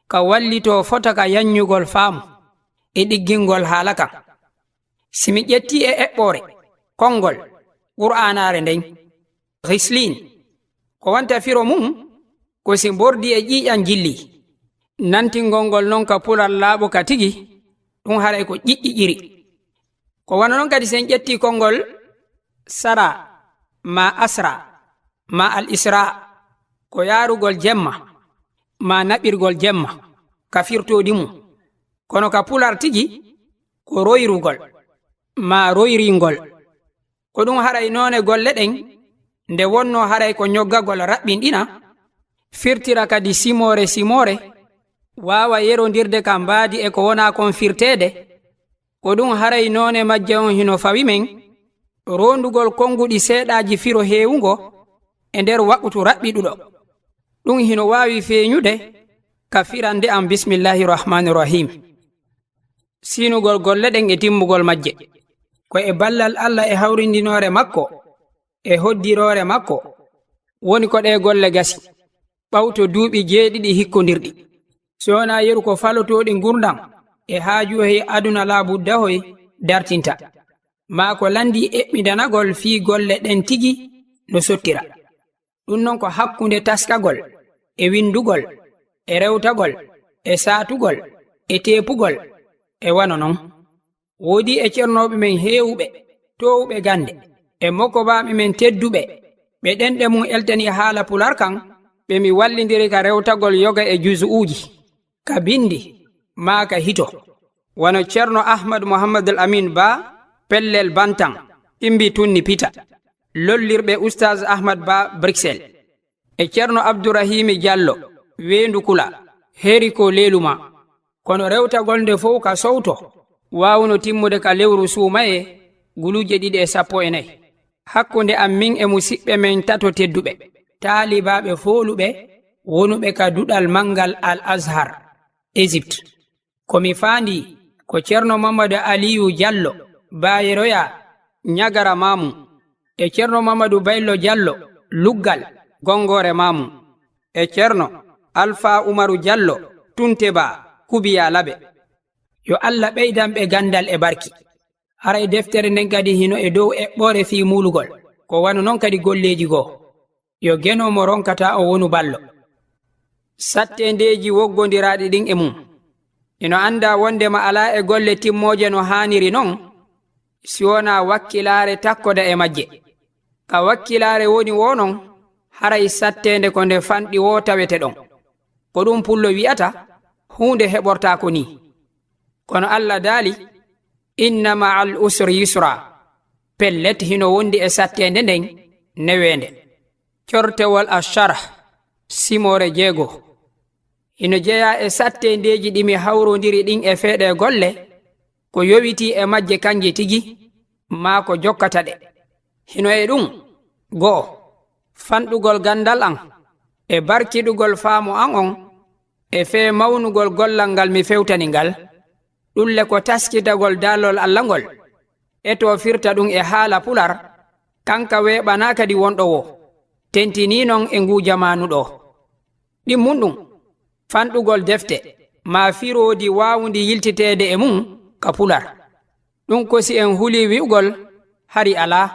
ka wallitoo fota ka yanñugol faamu, e ɗiggingol haala kan. Si mi ƴettii e eɓɓoore, konngol, Qur'aanaare nden, Ghislin, ko wonta firo mun, ko si mbordi e ƴiiƴan jillii. Nantingol ngol non ka pular laaɓo ka tigi, ɗun haray ko ƴiƴƴiƴiri. Ko wano non kadi si en ƴettii konngol sara, maa asra, maa al isra, ko yaarugol jemma, maa naɓirgol jemma, ka firtoodi mum. Kono ka pular tigi, ko royrugol, maa royringol. Ko ɗum haray noone golle ɗen, nde wonnoo haray ko ñoggagol raɓɓinɗina, firtira kadi simoore simoore, waawa yerondirde ka mbaadi e ko wonaa kon firteede, ko ɗum haray noone majje on hino fawi men, roondugol konnguɗi seeɗaaji firo heewungo e nder waqutu raɓɓiɗuɗo. Ɗum hino waawi feeñude ka firande an Bismillaahi Rahmaani Rahiim. Siinugol golle ɗen e timmugol majje. Ko e ballal Alla e hawrindinoore makko, e hoddiroore makko, woni ko ɗee golle gasi, ɓawto duuɓi jeeɗiɗi hikkondirɗi. Si wonaa yeru ko falotooɗi ngurndan e haajuhoy aduna laabu dahoy dartinta, maa ko lanndii eɓɓindanagol fii golle ɗen tigi no sottira. Ɗum non ko hakkunde taskagol, e winndugol, e rewtagol, e saatugol, e teepugol, e wano non. Woodii e cernooɓe men heewuɓe, toowuɓe gannde, e mokobaaɓe men tedduɓe, ɓe ɗenɗe mum eltanii haala pular kan, ɓe mi wallindiri ka rewtagol yoga e juzu'uuji, ka binndi, maa ka hito. Wano Ceerno Ahmad Muhammadul Amin Ba, Pellel Bantan, Imbi Tunni Pita, lollirɓe Ustaaz Ahmad Ba Bruxelles, e Ceerno Abdurahimi Jallo, Weendu Kula, Heri ko Leeluma. Kono rewtagol nde fow ka sowto, waawno timmude ka lewru suumayee, guluuje ɗiɗi e sappo e nayi. Hakkunde am min e musiɓɓe men tato tedduɓe, taalibaaɓe fooluɓe, wonuɓe ka duɗal manngal Al Azhar, Égypte. Ko mi faandii ko Ceerno Mamadu Aliyu Jallo, Baayeroya, Ñagara Maamu, e Ceerno Mamadu Baylo Jallo, Luggal, Gongoore Maamu, e Ceerno Alfaa Umaru Jallo, Tunteba, Kubiya Labe. Yo Alla ɓeydan ɓe ganndal e barki. Haray deftere nden kadi hino e dow eɓɓoore fii muulugol, ko wano non kadi golleeji goo. Yo Geno mo ronkataa o wonu ballo. Satteendeeji woggondiraaɗi ɗin e mum. Hino anndaa wonndema alaa e golle timmooje no haaniri non, si wonaa wakkilaare takkoda e majje. Ka wakkilaare woni woo non, haray satteende ko nde fanɗi woo tawete ɗon. Ko ɗum pullo wi'ata, huunde heɓortaako nii. Kono Alla daali, "Inna ma'al usri yusra." Pellet hino wondi e satteende nden neweende. Cortewol Asharh, simoore jeego. Hino jeyaa e satteendeeji ɗi mi hawrondiri ɗin e fee ɗee golle, ko yowitii e majje kanje tigi, maa ko jokkata ɗe. Hino e ɗum, go'o, fanɗugol ganndal an, e barkiɗugol faamu an on, e fee mawnugol gollal ngal mi fewtani ngal, ɗum le ko taskitagol daalol Alla ngol, e to firta ɗum e haala pular, kanka weeɓanaa kadi wonɗo woo, tentinii non e nguu jamaanu ɗoo. Ɗimmun ɗum, fanɗugol defte, maa firoodi waawundi yiltiteede e mum ka pular. Ɗum ko si en hulii wi'ugol, hari alaa.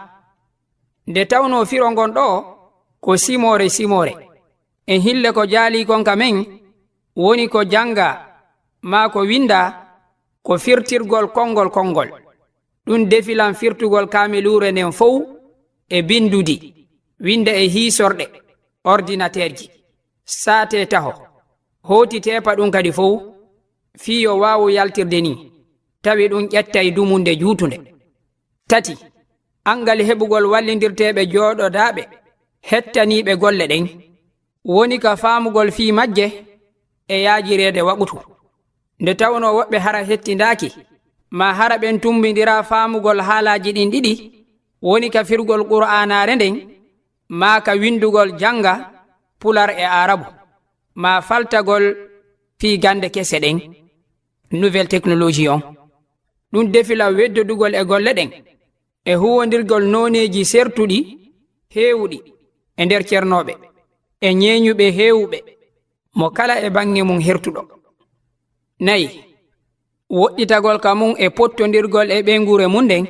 Nde tawnoo firo ngon ɗoo ko simoore simoore. En hille ko jaalii kon ka men, woni ko janngaa, maa ko winndaa, ko firtirgol konngol konngol. Ɗum defilan firtugol kaamiluure nden fow e binndudi, winnda e hiisorɗe, ordinateerji. Saatee taho, hooti teepa ɗum kadi fow, fii yo waawu yaltirde nii, tawi ɗum ƴettay dumunde juutunde. Tati, anngal heɓugol wallindirteeɓe jooɗodaaɓe, hettaniiɓe golle ɗen, woni ka faamugol fii majje e yaajireede waqutu. Nde tawnoo woɓɓe hara hettindaaki, maa hara ɓen tummbindiraa faamugol haalaaji ɗin ɗiɗi, woni ka firgol Qur'aanaare nden, maa ka winndugol jannga pular e aarabu, maa faltagol fii gannde kese ɗen, nouvelle technologie on. Ɗum defila weddodugol e golle ɗen, e huwondirgol nooneeji sertuɗi heewuɗi e nder cernooɓe, e ñeeñuɓe heewuɓe, mo kala e baŋŋe mum hertuɗo. Nayi, woɗɗitagol ka mum e pottondirgol e ɓeynguure mum nden,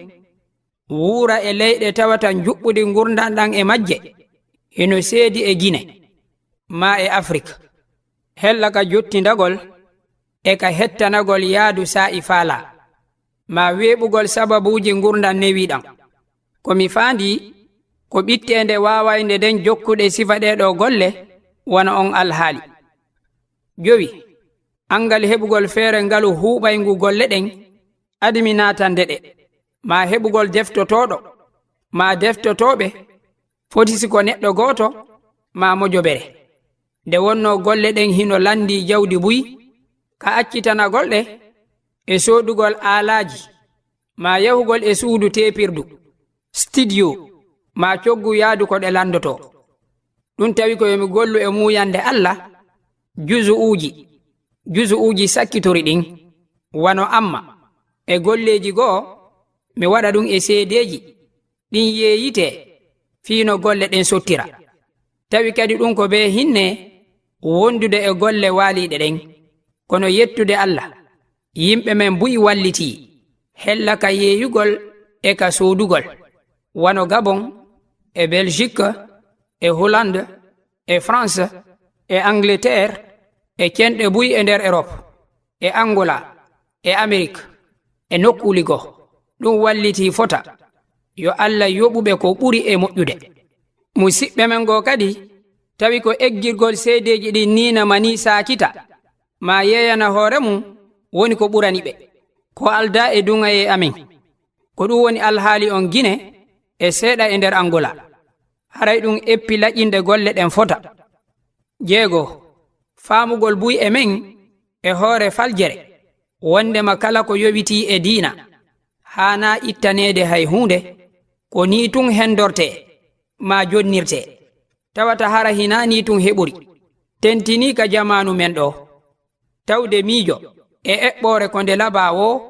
wuura e leyɗe tawata njuɓɓudi ngurndan ɗan e majje, hino seedi e Gine, maa e Afrik. Hella ka jottindagol e ka hettanagol yaadu saa'i faalaa, maa weeɓugol sababuuji ngurndan newiiɗan. Ko mi faandii, Ko ɓitteende waawaynde nden jokkude sifa ɗee ɗoo golle, wano on alhaali. Jowi, anngal heɓugol feere ngalu huuɓayngu golle ɗen, adimi naatande ɗe, maa heɓugol deftotooɗo, maa deftotooɓe, foti si ko neɗɗo gooto, maa mojobere. Nde wonnoo golle ɗen hino lanndii jawdi buy, ka accitanagol ɗe, e soodugol aalaaji, maa yahugol e suudu teepirdu, studio, maa coggu yaadu ko ɗe lanndotoo. Ɗun tawi ko yo mi gollu e muuyannde Alla, juzu'uuji, juzu'uuji sakkitori ɗin, wano amma, e golleeji goo, mi waɗa ɗun e seedeeji, ɗin yeeyitee, fii no golle ɗen sottira. Tawi kadi ɗun ko bee hinne wondude e golle waaliiɗe ɗen, kono yettude Alla, yimɓe men buy wallitii, hella ka yeeyugol e ka soodugol, wano Gabon, e Belgique, e Hollande, e France, e Angleterre, e cenɗe buy e nder Europe, e Angola, e Amerique, e nokkuuli goo. Ɗun wallitii fota. Yo Alla yoɓu ɓe ko ɓuri e moƴƴude. Musiɓɓe men goo kadi, tawi ko eggirgol seedeeji ɗin nii na manii saakita, maa yeeyana hoore mun, woni ko ɓurani ɓe. Ko aldaa e duŋayee amen. Ko ɗun woni alhaali on Gine e seeɗa e nder Angola. Haray ɗun eppi laƴinde golle ɗen fota. Jeego, faamugol buy e men e hoore faljere, wonndema kala ko yowitii e diina, haanaa ittaneede hay huunde, ko nii tun hendortee, maa jonnirtee. Tawata hara hinaa nii tun heɓori, tentinii ka jamaanu men ɗoo. Tawde miijo e eɓɓoore ko nde labaa woo,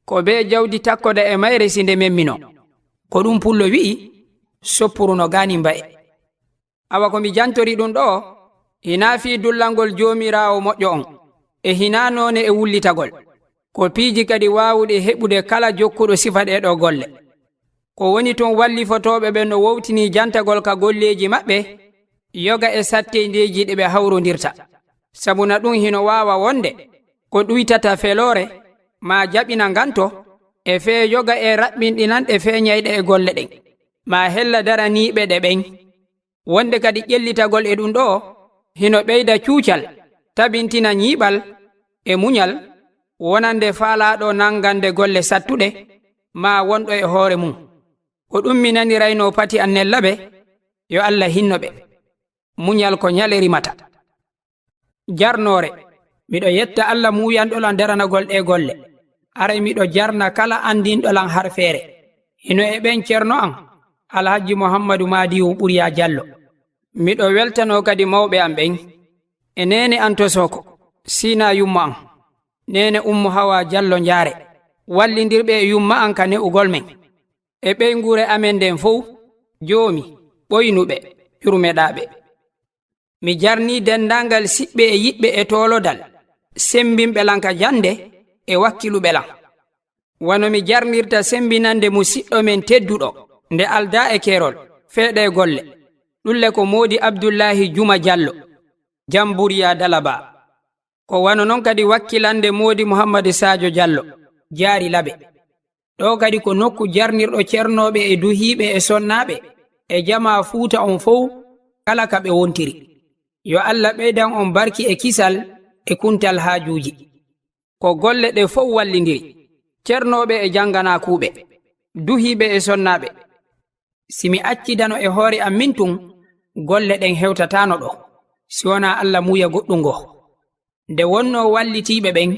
ko bee jawdi takkoda e mayre si nde memminoo. Ko ɗun pullo wi'i, soppuru no gaani mba'e. Awa ko mi jantori ɗun ɗoo, hinaa fii dullangol Joomiraawo moƴƴo on, e hinaa noone e wullitagol. Ko piiji kadi waawuɗi heɓude kala jokkuɗo sifa ɗee ɗoo golle. Ko woni tun wallifotooɓe ɓen no wowtinii jantagol ka golleeji maɓɓe, yoga e satteendeeji ɗi ɓe hawrondirta. Sabuna ɗun hino waawa wonde ko ɗuytata feloore, maa jaɓina nganto, e fee yoga e raɓɓinɗinanɗe feeñayɗe e golle ɗen, maa hella daraniiɓe ɗe ɓen. Wonde kadi ƴellitagol e ɗun ɗoo hino ɓeyda cuucal, tabintina ñiiɓal e muñal, wonande faalaaɗo nangande golle sattuɗe, maa wonɗo e hoore mun. Ko ɗun mi naniraynoo pati an nella ɓe, yo Alla hinno ɓe. Muñal ko ñale rimata. Jarnoore, miɗo yetta Alla muuyanɗo lan daranagol ɗee golle. Aray miɗo jarna kala anndinɗo lan harfeere. Hino e ɓen cerno an, Alhajji Muhammadu Maadiyu Ɓuriyaa Jallo. Miɗo weltanoo kadi mawɓe an ɓen, e neene an to Sooko, Siina yumma an, neene Ummu Hawa Jallo Njaare, wallindirɓe e yumma an ka ne'ugol men. E ɓeynguure amen nden fow, Joomi, ɓoynu ɓe, yurmeɗaa ɓe. Mi jarnii denndaangal siɓɓe e yiɓɓe e toolodal, semmbinɓe lan ka jannde e wakkiluɓe lan. Wano mi jarnirta semmbinannde musiɗɗo men tedduɗo, nde aldaa e keerol, fee ɗee golle. Ɗun le ko Moodi Abdullaahi Juma Jallo, Jamburiya Dalaba. Ko wano non kadi wakkilannde Moodi Muhammadu Saajo Jallo, Jaari Labe. Ɗoo kadi ko nokku jarnirɗo cernooɓe e duhiiɓe e sonnaaɓe e jamaa Fuuta on fow kala ka ɓe wontiri. Yo Alla ɓeydan on barki e kisal e kuntal haajuuji. Ko golle ɗe fow wallindiri, cernooɓe e janganaakuuɓe, duhiiɓe e sonnaaɓe. Si mi accidano e hoore am min tun, golle ɗen hewtataano ɗoo, si wonaa Alla muuya goɗɗun goo. Nde wonnoo wallitiiɓe ɓen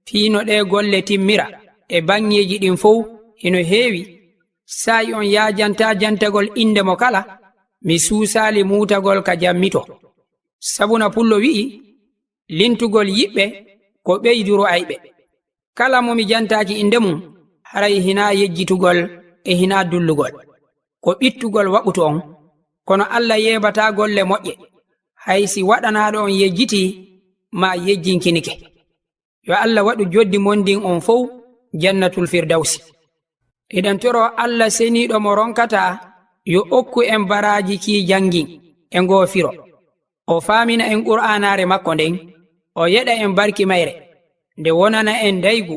fii no ɗee golle timmira e baŋŋeeji ɗin fow hino heewi, saa'i on yaajantaa jantagol innde mo kala, mi suusaali muutagol ka jammitoo. Sabuna pullo wi'i, lintugol yiɓɓe ko ɓeyduru ayɓe. Kala mo mi jantaaki innde mun, haray hinaa yejjitugol e hinaa dullugol. Ko ɓittugol waɓutu on, kono Alla yeebataa golle moƴƴe, hay si waɗanaaɗo on yejjitii maa yejjinkinike. Yo Alla waɗu joddi mon ndin on fow Jannatul Firdawsi. Hiɗen toroo Alla seniiɗo mo ronkataa, yo okku en baraaji kii janngin e ngoo firo. O faamina en Qur'aanaare makko nden, o yeɗa en barki mayre, nde wonana en ndaygu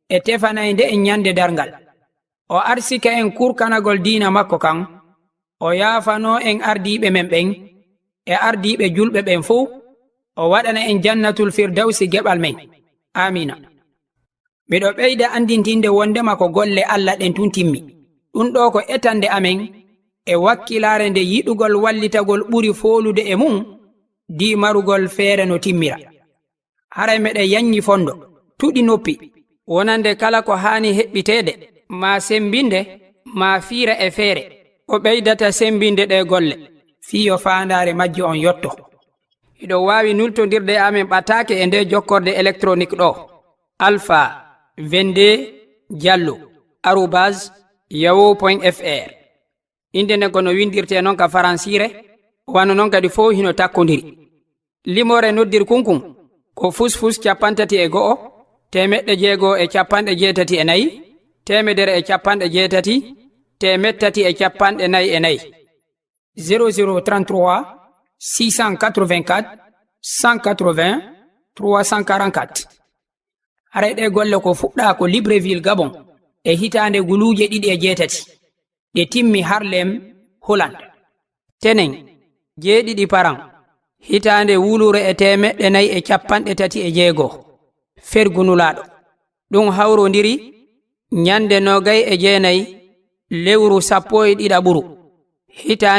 e tefanaynde en ñande darngal. O arsika en kurkanagol diina makko kan, O yaafanoo en ardiiɓe men ɓen, e ardiiɓe julɓe ɓen fow, o waɗana en Jannatul Firdawsi geɓal men. Aamiina. Miɗo ɓeyda anndintinde wonndema ko golle Alla ɗen tun timmi. Ɗun ɗoo ko etannde amen e wakkilaare nde yiɗugol wallitagol ɓuri foolude e mun dii marugol feere no timmira. Haray meɗen yanñi fonndo, tuɗi noppi, wonande kala ko haani heɓɓiteede, maa semmbinde, maa fiira e feere ko ɓeydata semmbinde ɗee golle, fii yo faandaare majje on yotto. Hiɗon waawi nultondirde e amen ɓataake e ndee jokkorde elektronik ɗoo: alpha vingt-deux diallo arobase yahoo point f r. Innde nden ko no winndirtee non ka faransiire, wano non kadi fow hino takkondiri. Limoore noddirkun kun ko fusfus capanɗe tati e go'o, teemeɗɗe jeego e capanɗe jeetati e nayi, teemedere e capanɗe jeetati, teemeɗɗe tati e capanɗe nayi e nayi. Zéro zéro trente-trois six cent quatre-vingt-quatre cent quatre-vingts trois cent quarante-quatre. Haray ɗee golle ko fuɗɗaa ko Libreville, Gabon, e hitaande guluuje ɗiɗi e jeetati, ɗe timmi Haarlem, Hollande. Tenen, jeeɗiɗi Paran, hitaande wuluure e teemeɗɗe nayi e capanɗe tati e jeego, fergu Nulaaɗo. Ɗun hawrondiri ñannde noogay e jeenayi lewru sappo e ɗiɗaɓuru, hitaande